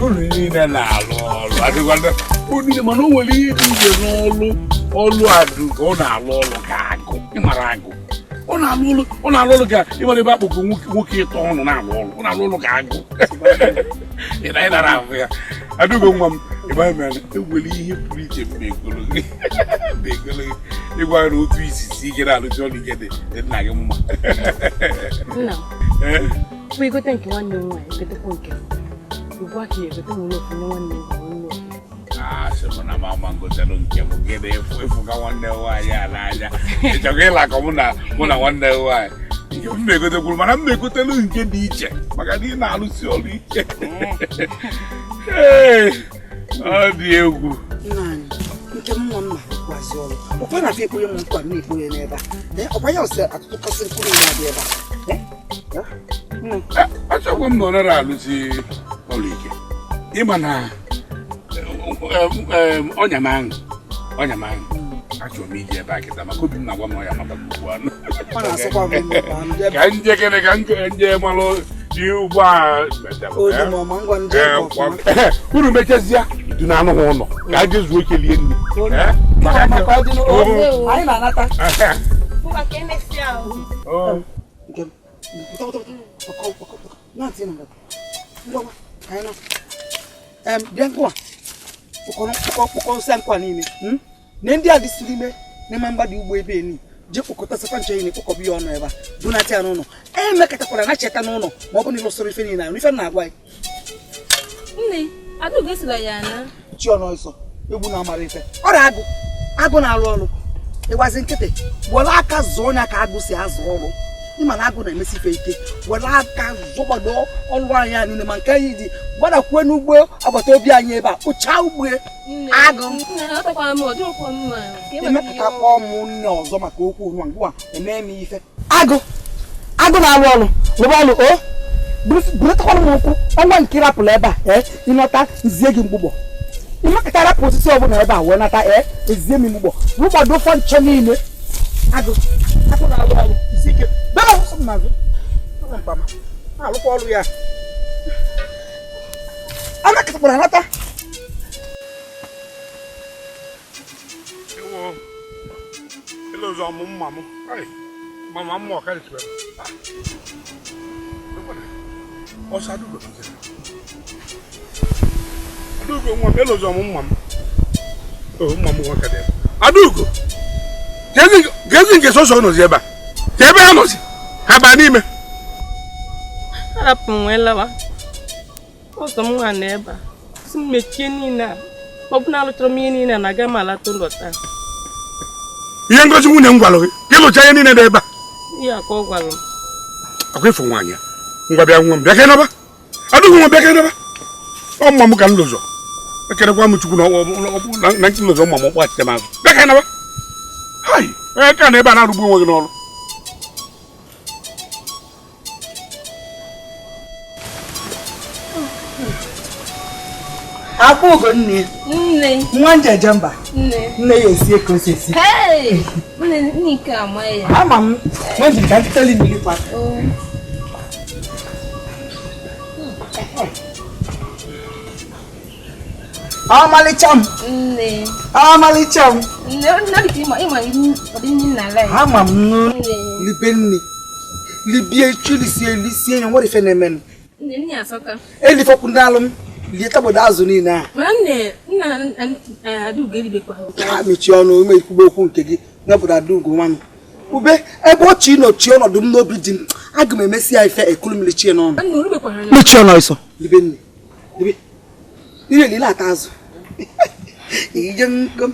Unu niile na-alụ ọrụ adịkwala unu, mana o nwere ihe dị iche n'ọlụ ọlụ adụ ka ọ na-alụ ọlụ ka agụ ịmara agụ ọ na-alụ ọlụ, ọ na-alụ ọlụ ka ịmara ebe akpụkọ nwoke ịtọ ọnụ na-alụ ọlụ, ọ na-alụ ọlụ ka agụ. Ị na ịnara ahụ ya. Adaugo nwa m, ịma mere enwere ihe pụrụ iche m na-egolo gị na-egolo gị ịgwa ya na otu isi si ike na-alụsi ọlụ ike dị dị nna gị mma. Nna m, bụ igote nke nwanne m nwaanyị, gotekwa nke m. Ugbu a ka ya egote nwere ofu nye nwanne m nwaanyị, nwanne ofu. Ah, sị m na m ama ngotelụ nke m gị na efu efu ka nwanne m nwaanyị a n'anya. Ị chọrọ ịlakọ mụ na mụ na nwanne m nwaanyị. Nke m na-egotekwuru, mana m na-egotelu nke dị iche maka na ị na-alụsi ọrụ ike. Ee, ọ dị egwu. Nna anyị, Nke m nwa m na-arụkwazi ọrụ. Ọkwa na-afọ ekponye m nkwa m na-ekponye n'ebe a. Ọkwa ya ọsị atụtụkasị nkụ niile adị ebe a. Achọkwa m na ọ nara alụzi ọrụ ike. Ịma na ọnya m ahụ achọrọ m iji ebe a kịta maka obi m na-agwa m ọya maka ugbu anụ. Ka njekere ka nje malụ dị ugbu a. Unu mechazie dị na anụghị ụlọ ka a jezuo ike lie nri. Anyị na-anata. Na ndị a dịsiri ime n'ime mgbada ugbo ebe ni je kpokọtasịkwa nche na ekpokọba ya ọnụ ebe a bunata ya n'ụlọ emekọtakwara na cheta n'ụlọ ma ọ bụ na ịlụsịrị ife niile ahụ ife na-agwa ya. Nne, Adaugo esila ya na chi ọnụ ọsọ egwu na-amara ife ọrịa agụ agụ na-alụ ọrụ ịgbazi nkịtị were aka zụọ ọnya ka agụ si azụ ọrụ ịma na agụ na-emesi ife ike were aka zụgbado ọrụ anyị a niile ma nke anyị ji gbadakwue n'ugbo agbata obi anyị ebe a kpụchaa ugbo agụ emepụta kpọọ m nne ọzọ maka okwu nwa ngwa eme m ife agụ agụ na-alụ ọrụ rụba ọrụ o burutakwana m ụkwụ ọnwa nke rapụrụ ebe a ịnọta nzie gị mgbụgbọ ịmakọta rapụ osisi ọbụla ebe a wee nata ezie m mgbụgbọ rụgbado fọ nche niile agụ agụ na-alụ ọrụ isi ike bịa ọsọ m n'azụ mkpama na-alụkwa ọrụ ya amakọtakwara nata. Adaugo gezi nke sọsọ nọzi ebe a ka ebe ha nọzi ha baa n'ime arapụ m wee lawa ụzọ m nwa na ebe a si m mechie niile a ọ bụ na alụchara m ihe niile a na aga m alata ụlọ taa. Ihe ngozi nwunye m gwara gị ka ịlụcha ihe niile dị ebe a ihe a ka ọ gwara m. Akwa ịfụ nwaanyị a ngwa bịa nwa m bịa ka ịnaba Adaugo nwa bịa ka ịnaba ọ mma m ka m lụzọ ekerekwa m Chukwu na na nlụzọ mma m kpọghachite m azụ bịa ka ịnaba hai onye ka na ebe a na-arụgbu onwe gị n'ọrụ. Akwa ugo nne nwa njeje mba nne ya esie ka o si esi. Ama m nwe ka nteli mmiri kwa. Ọmalịcha m ọmalịcha m ama m libe nne libie chilisie lisie ya nwere ife na-emenụ elifọkwu ndị alụ m lie tabodo azụ niile a ha mechie ọnụ ime ikwugbo okwu nke gị n'obodo Adaugo nwa m ube ebe ọchị nọchie ọnọdụ m n'obi di m aga m emesi ya ife ekulu mmiri chie n'ọnụ mechie ọnụ ọsọ libe nne libe ihe niile ata azụ ihe nkọ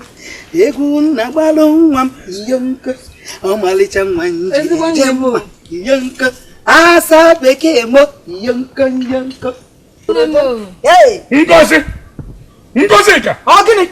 egwu nna gbalụ nwa m ihe nkọ ọmalịcha nwa nje mma ihe nkọ asa bekee mo ihe nkọ ihe nkọ. Ngozi Ngozi ka ọ gịnị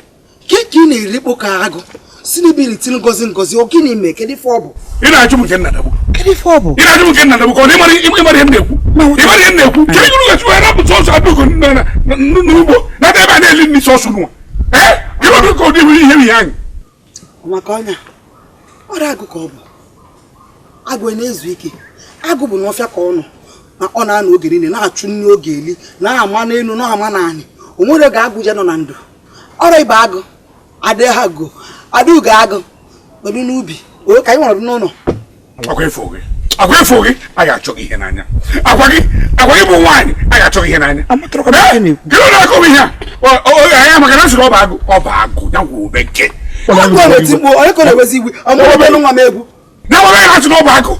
ka ị na-erikpo ka agụ si n'ebe iri ngozi ngozi ọ gịnị mee kedu ife ọ bụ ị na-achụ m nke nna dagbu kedu ife ọ bụ ị na-achụ m nke nna dagbu ka ọ na ịmara ihe m na-ekwu ịmara ihe m na-ekwu kedu ihe unu ga-esi rapụ sọsọ Adaugo n'ugbo na ebe a na-eli nri sọsọ nwa ee ịrụ ka ụdị ihe ihe anyị maka ọnya ọrịa agụ ka ọ bụ agụ na-ezu ike agụ bụ n'ọfịa ka ọ nọ na ọ na-anọ oge niile na-achụ nri oge eli na-ama n'elu na-ama n'anị o nwere oge agụ je nọ na ndụ ọrịa ịba agụ adịghị Adaugo agụ nọdụ n'ubi o ka anyị nwere n'ụlọ. Akwa ịfụ gị a ga-achọ gị ihe n'anya akwa gị bụ nwaanyị a ga-achọ gị ihe n'anya kedu na-akọ m ihe a anya maka na sịrị ọ bụ agụ ọ bụ agụ ya gwụ ube nke onye ka na-ewezi iwe ọmụrụ nwa m egwu na nwere ya asị na ọ bụ agụ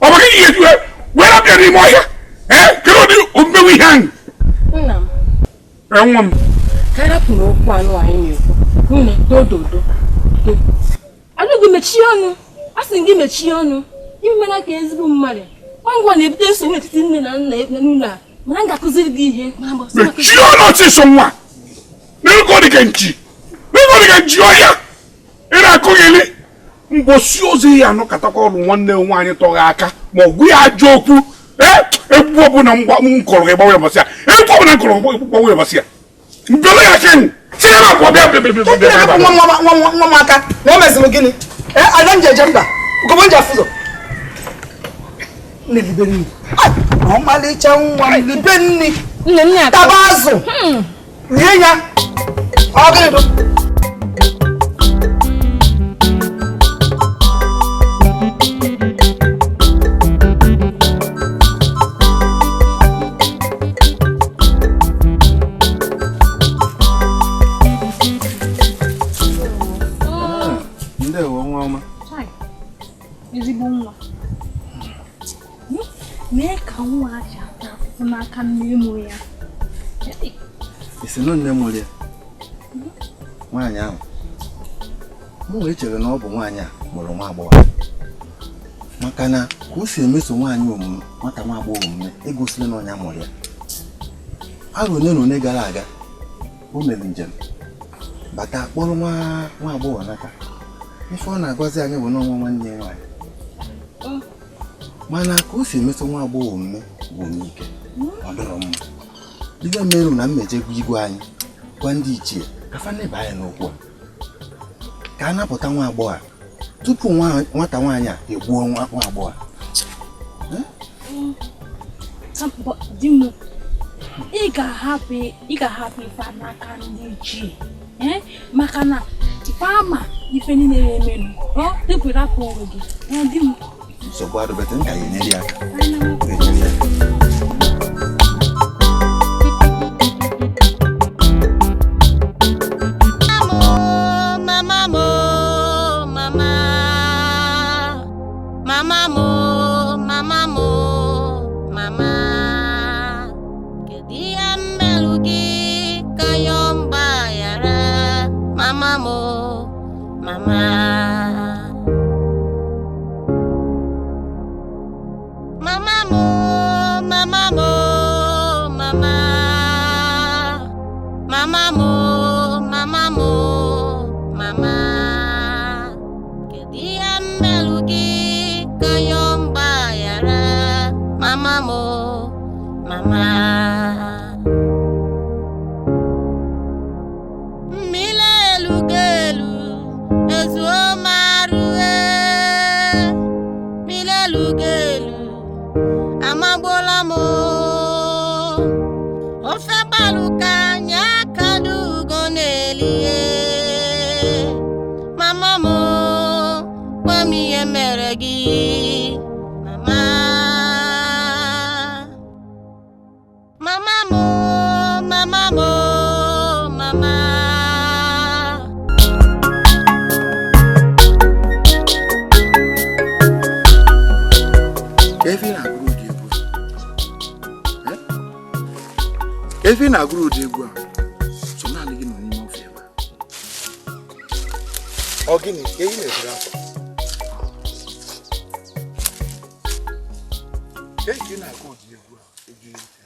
ọ bụ gị ihe were bịa n'ime ọhịa ee kedu ụdị omume ihe ahụ nna m nwa m ka rapụ n'okwu anụ anyị na-ekwu nne dododo Adaugo mechie ọnụ a sị gị mechie ọnụ imemela ka ezigbo mmadụ ngwa na-ebute nsogbu n'etiti nne na nna n'ụlọ a mana m ga-akụziri gị ihe mechie ọnụ ọsịsọ nwa n'ego dị ka nchi Ọ dịka ji ọhịa ị na-akụghịli mgbosi ozi ya anọkatakwa ọrụ nwanne m nwaanyị tọghị aka ma ọ gwu ya ajọ okwu. Egwu ọbụla m kọrọ gị gbanwe mbọsị ya, egwu ọbụla m kọrọ gị gbanwe mbọsị ya, mbele ya ken tinye m abụọ bịa bịa bịa bịa bịa. Hapụ nwa m aka na o meziri gịnị? Ada m ji eje mba, ugogbe m ji afụ ụzọ. Nne, libe nni. Ọmalịcha nwa m, libe nni. Taba azụ. Rie ya. Ọ gịnị bụ? Ndewo nwa ọma. Ezigbo nwa. Mee ka nwa aja ata afụfụ n'aka nne mụrụ ya. Isi na nne mụrụ ya? Nwaanyị ahụ. Mụ wee chere na ọ bụ nwaanyị a mụrụ nwa agbọghọ. Maka na ka o si emeso nwaanyị omume, nwata nwa agbọghọ omume, egosila na ọnya mụrụ ya. Arọ one na one gara aga, o mere njem bata kpọrọ nwa agbọghọ nata. Ife ọ na-agwazi anyị bụ n'ọnwa nwanne ya nwaanyị. Mana ka o si emeso nwa agbọghọ omume bụ n'ike, ọ dọrọ mma. Ife merụ na mmejegwu igwe anyị gwa ndị ichie ka fa neba anya n'okwu a, ka a napụta nwa agbọghọ a tupu nwata nwaanyị a egbuo nwa agbọghọ a. Di m, ị ga-ahapụ ife a n'aka ndị ichie, maka na ife ama ife niile na-emenụ, tupu ịrapụ onwe gị. Di m, nsogbu adịbete, m ka ga-enyere ya aka. Mama mo, mama, mama mo, mama mo, mama. Kedu ihe m merụ gị ka yọọ mgbaghara? Mama mo, mama. Mama mo, mama mo, mama. Mama mo, mama mo, mama. Kedu ihe m merụ gị ka yọọ mgbaghara? Mama mo, mama. Mmiri elu ga-elu ezuo m arụ, mmiri elu ga-elu amagbola m. Ofe gbalụ ka anyị aka n'ugo na-elie. Mama m, gwa m ihe mere gị, mama. Mama m, mama m, mama. Efe na-agụrụ ụdị egwu a, so naanị gị nọ n'ime ọfịa ebe a. Ọ gịnị ka ị na-ebere akwa? Ka ị na-agụ ụdị egwu a, egwu ike?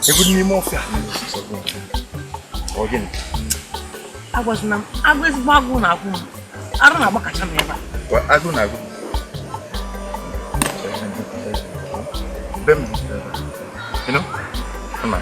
Ego n'ime ọfịa. Ọ gịnị? Agwazina m, agụ ezigbo agụụ na-agụ m. Arụ na-agbakacha m ebe a. Agụụ na-agụ. Be m. You know? Come on.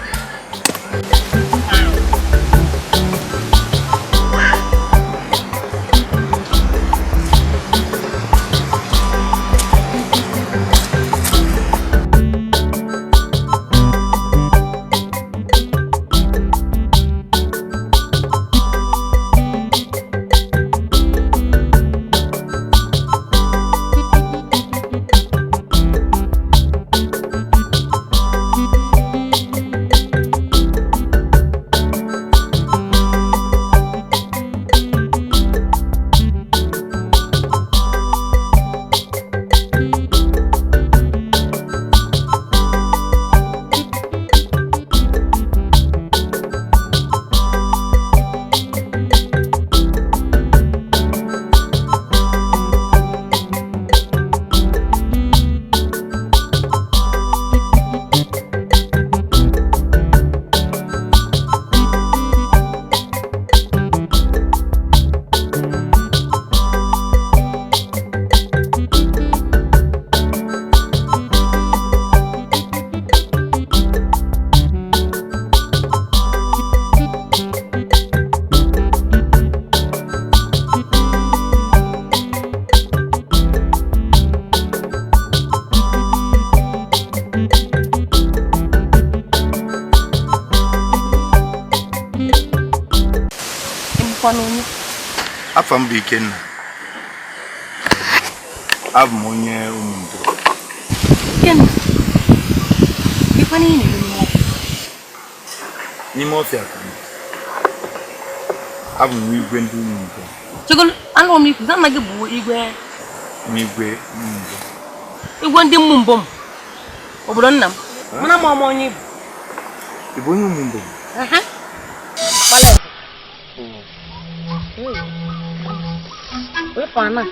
Afọ m bụ Ikenna. Abụ m onye Ụmụmbo. Ikenna, ịkwana ị na-eme n'ime ọfịa? N'ime ọfịa ka m. Abụ m igwe ndị Ụmụmbo. Chegolu, anụ m ikwu, nna gị bụ igwe. Igwe Ụmụmbo. Igwe ndị Ụmụmbo m. Obodo nna m. Mana m ọma onye Igbo. Ị bụ onye Ụmụmbo? Aha. Wepụ ana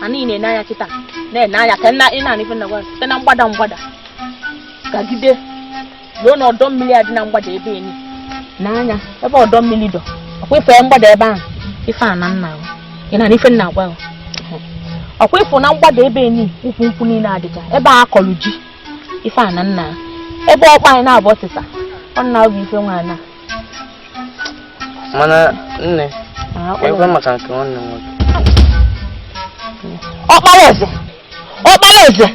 ana ị na-ene anya kịta na-ene anya ka ị na-anụ ife na-agwa site na mgbada mgbada gagide ruo na ọdọ mmiri a dị na mgbada ebe enyi n'anya ebe ọdọ mmiri dọ ọkwa ife mgbada ebe ahụ ife a na nna ị na-anụ ife na-agwa ọkwa ịfụ na mgbada ebe enyi ukwu nkwụ niile adịcha ebe a akọlụ ji ife a na nna ebe ọkpa anyị na-abụ ọsịsa ọ na-abụ ife nwaanyị mana nne ekwe maka nke nwanne m nwoke. Ọkpara eze, ọkpara eze,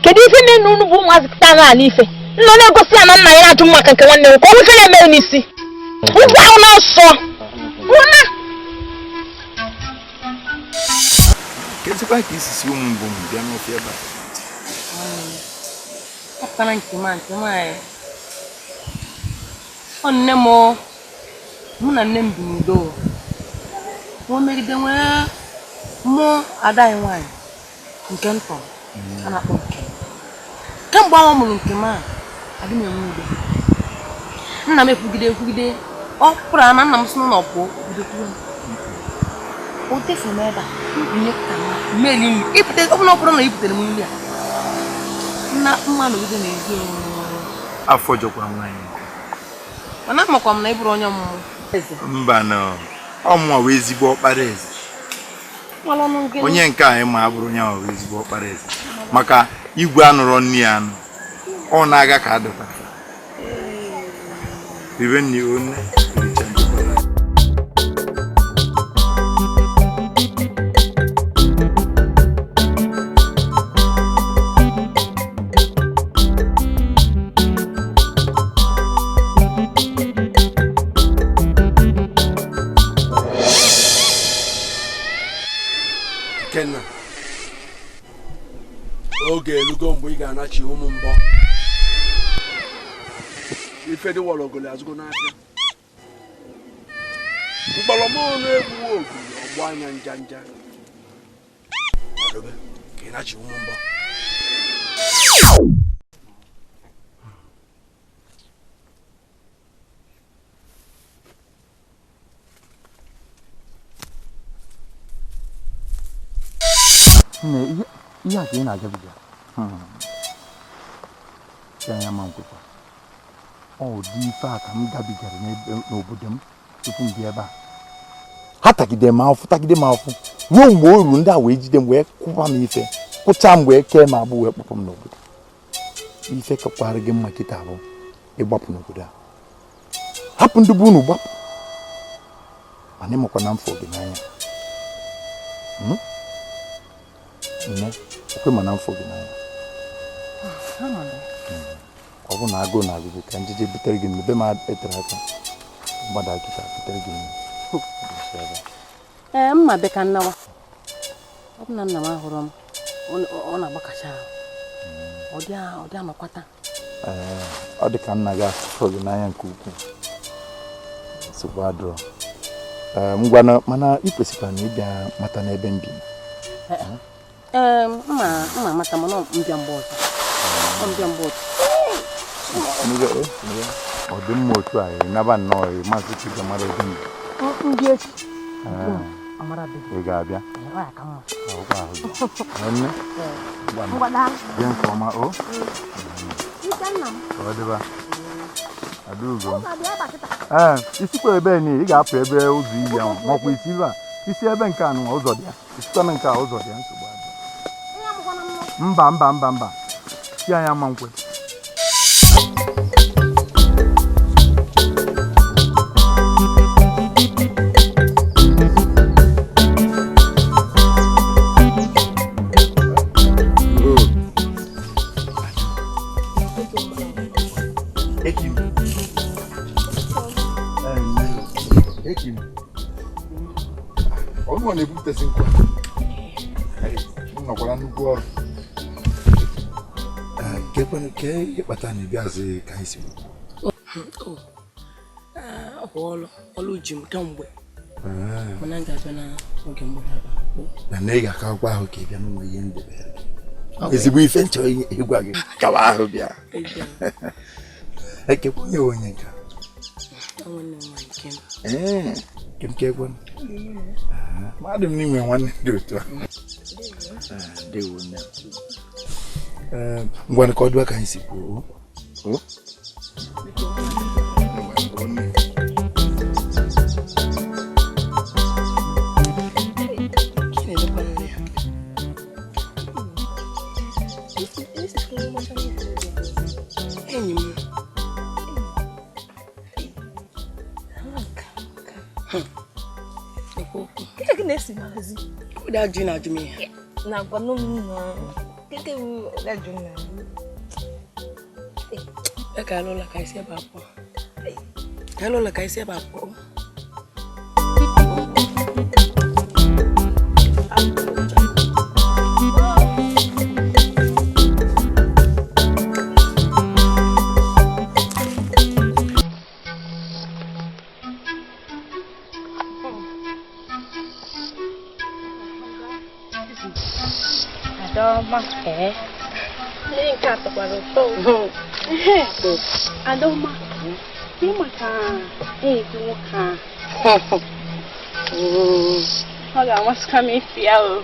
kedu ife na unu bụ ụmụazị kịta na ala ife nọ na-egosi ya na nna ya na-ajụ maka nke nwanne nwoke ọ ife na-emere n'isi ụgwọ ahụ na-asọ nwụna. Kedụkwa ka isi si Ụmụmbo m bịa n'ọfịa ebe a? Ọkpara nke m nke m anyị ọ nne m mụ na nne m bi n'udo nwa megide nwee mụọ ada anyị nwaanyị nke ntọ a na-akpọ nke kemgbe ahụ ọ mụrụ nke m a adị m enwe udo. Nna m ekwugide ekwugide ọ pụrụ na nna m si n'ụlọ pụọ bido kwuo o tefu m ebe a mbinye ka mmeli nri ibute ọ bụla ọ bụrụ na ibutere m nri a nna mma nọgide n'ezi afọ jọkwa nwaanyị mana amakwa m na ị bụrụ onye ọmụmụ mba na ọmụnwa wee ezigbo ọkpara eze onye nke anyị ma abụrụ onye ahụ ezigbo ọkpara eze maka igwe anụrọ nne ya anụ ọ na-aga ka adọtara ribe nne onne richa njikwa. Ikenna, oge elugo mgbe ị ga-anachi Ụmụmbọ ife dị wọrọ ogolo azụgo n'afịa mkpọrọmọnụ egbuwe ogulu ọgbọ anya nja nja kwadobe ka ị nachi Ụmụmbọ. Nne, ihe a ka ị na-agabiga ya ma nkwekwa Ụdị ife a ka m gabigara n'obodo m tupu m bịa ebe a. Ha tagide m afụ, tagide m afụ ruo mgbe o ruru ndị a wee jide m wee kwụba m ife, kwụcha m wee kee m agbụ wee kpọpụ m n'obodo. Ife kakwara gị mma kịta bụ ịgbapụ n'obodo a, hapụ ndị bụ unu gbapụ, mana ịmakwa na mfọ gị n'anya. Nne, okwe ma na mfọ gị n'anya. Ọ bụ na agụụ na agụgụ ka njije butere gị ebe m etere aka mgbada kịta butere gị nne. Ee, mma be ka nnawa. Ọ bụ na nna m ahụrụ m, ọ na-agbakacha ahụ. Ọ dị anọkwata. Ee, ọ dị ka nna gị afụrụ gị n'anya nke ukwuu. Nsogbu adịrọ. Ngwana, mana ị kwesịkwara na ịbịa mata n'ebe m bi. Ee, mma mata mana mbịa mgbe ọzọ. Mbịa mgbe ọzọ. Ọ dị mma otu a, ị naba nnọọ, maazị Chika mara ebe m bi. Ndị echi. Ị ga-abịa? Nne, bịa nke ọma o. Ọ dịba. Adaugo m. Ee, isikwa ebe ni ị ga-apụ ebe ụzọ iyi ahụ makwa isi ebe a. Isi ebe nke a nụnwa ụzọ dị ya. Isikwa na nke a ụzọ dị ya, nsogbu adịghị. Mba mba mba mba. Chi anyị ama nkwe. Ọlụ ji m kemgbe mana m ga-abịa n'oge mgbede. Na ị ga-akakwa ahụ ka ị bịa n'ụlọ ihe ndebere gị. Ezigbo ife nchọ ịgwa gị kawa ahụ bịa. Ekekwa onye onye nka. Ee, kem kekwe. Mmadụ m n'inwe nwanne dị otu a. Ndewo nne. Ngwanụ ka ọ dịwa ka anyị si kwuo. Enyi m. Ụda ajụ na-ajụ m ihe. Ka alụla ka isi ebe apụọ. Ka alụla ka isi ebe apụọ. Adọma. Ee. Ndị nke a tọkwara ụtọ. Adọma, ị maka enyi gị nwoke ahụ. Ọ ga-amasịkwa m ifi ya o.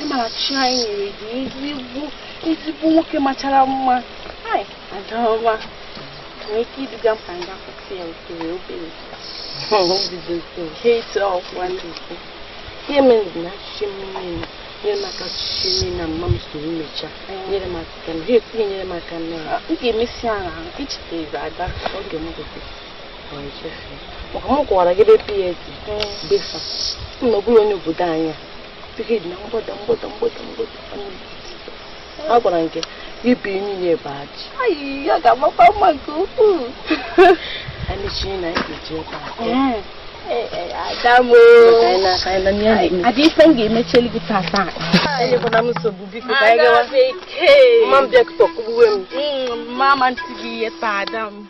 Ịmara chi anyị nyere gị ezigbo nwoke machara mma. Adọma, nwee ike iduga m ka m gakwụsị ya obere obere. Ihe mere na achịcha mmiri nyere m aka achịcha mmiri na mma m soro mechaa nyere m aka na ha ekwughị nyere m aka na m ga-emesi ala ichetara ada oge m gote maka m kọwara gị ebe PS befa na ọ bụrụ onye obodo anyị a ihe dị na mgbada mgbada mgbada mgbada a gwara nke ibe niile bụ ajị. Ayi, ọ ga-amakwa mma nke ukwuu. Anyị mechie na anyị ga-eji ebe a. Ada m ada ife m ga-emecheli gị tata. Enyekwana m nsogbu biko ka anyị gawa. Mma m bịa kịta ọkụgbuwe m. Mama ntị gị ihe taa ada m.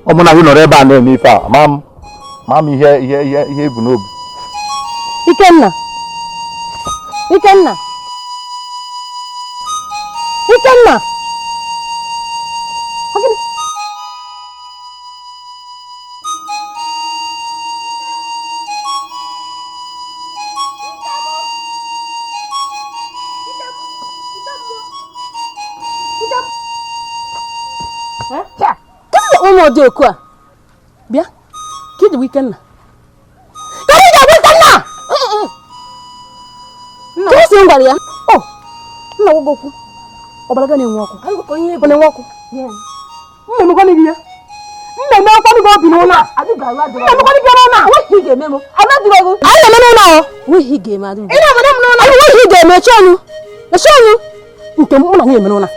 Ọ mụ na gị nọrọ ebe a na-eme ife a, ma m ihe ihe ihe ihe ebu n'obi. Ikenna! Ikenna! Ikenna! m ụdị oku a. Bịa, ka iji Ikenna. Ka iji agwa Ikenna! Ka o si m gwara ya? O, nna gwa gị okwu. Ọbara ga na-enwe ọkụ. Ọ na-enwe ọkụ. Mma emekwana gị ya. Mma emekwana gị obi n'ụlọ a. Mma emekwana gị n'ụlọ a. Nweghị ga-eme m. Anyị na-eme n'ụlọ ahụ. Nweghị ga-eme adị. Ị na-eme m n'ụlọ. Nweghị ga-eme chọọnụ. Chọọnụ. Nke m ụlọ na-eme n'ụlọ.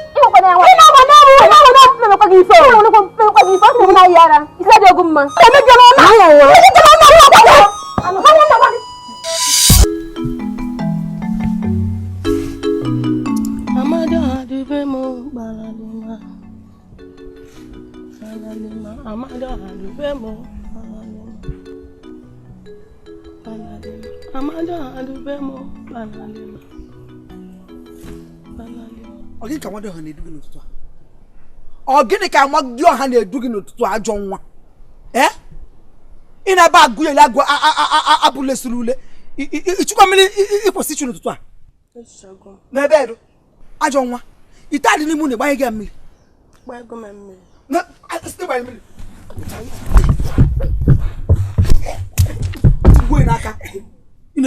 Ọ gịnị ka Amadioha na-edu gị n'ụtụtụ a? Ọ gịnị ka Amadioha na-edu gị n'ụtụtụ a, ajọ nwa? Ee? Ị na-aba agụ ele agụ abụlesiri ule. Ịchụkwa mmiri ịkwụsị ịchụ n'ụtụtụ a? N'ebe edo. Ajọ nwa. Ite adị n'ime ụlọ ịgbanye gị mmiri. Tigbuo n'aka. Ị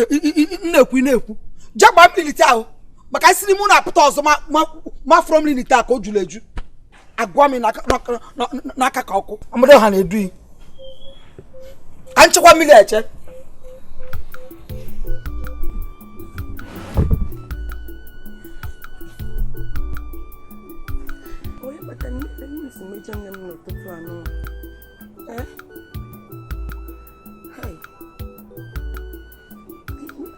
na-ekwu ị na-ekwu. Jee gbaa mmiri ite ahụ. Maka isi n'ime ụlọ apụta ọzọ ma fọrọ mmiri n'ite a ka o juru eju. Agwa m n'aka ka ọkụ. Amadioha na-edu yi. Ka nchekwa mmiri eche. Onye kpatara nne si mejọ nne m n'ụtụtụ anọ?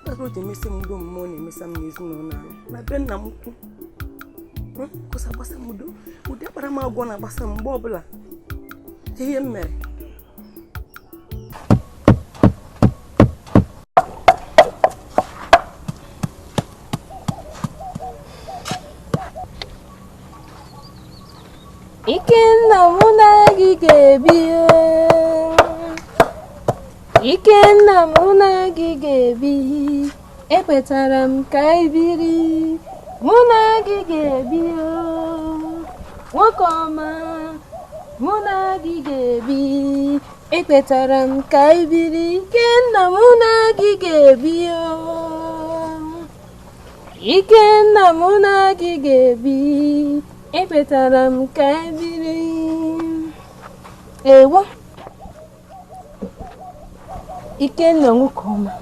Kpatara o ji emesi m udo mmụọ na-emesa m n'ezinụlọ anyị na be nna m ukwu. Kwụsị agbasa m udo. Ụdị akparamagwa na-agbasa m mgbe ọbụla. Ihe m mere. Ikenna mụ na gị ga-ebi. Ikenna mụ na gị ga-ebi. Ekwetara m ka anyị biri. Mụ na gị ga-ebi. Nwoke ọma, mụ na gị ga-ebi. Ekwetara m ka anyị biri. Ikenna mụ na gị ga-ebi. Ikenna mụ na gị ga-ebi. Ekwetara m ka anyị biri. Ewo. Ikenna nwoke ọma.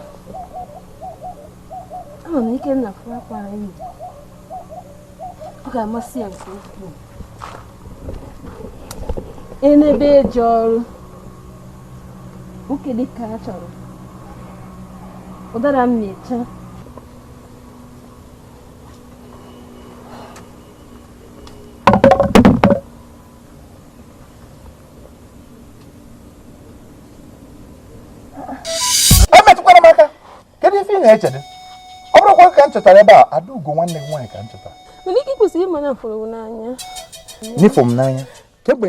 Ama m Ikenna fụrụ akwa anyị. Ọ ga-amasị ya nke ukwuu. Enebe eje ọrụ. Nwoke dịka a chọrọ. Ụdara m na-eche. Emetụkwara m aka. Kedu ife ị na-echede? Ọ bụrụkwa ka m chọtara ebe a, Adaugo nwanne gị nwaanyị ka m chọtara. Mana ike kwesịrị ịma na m fụrụ n'anya. N'ịfụ m n'anya. Kemgbe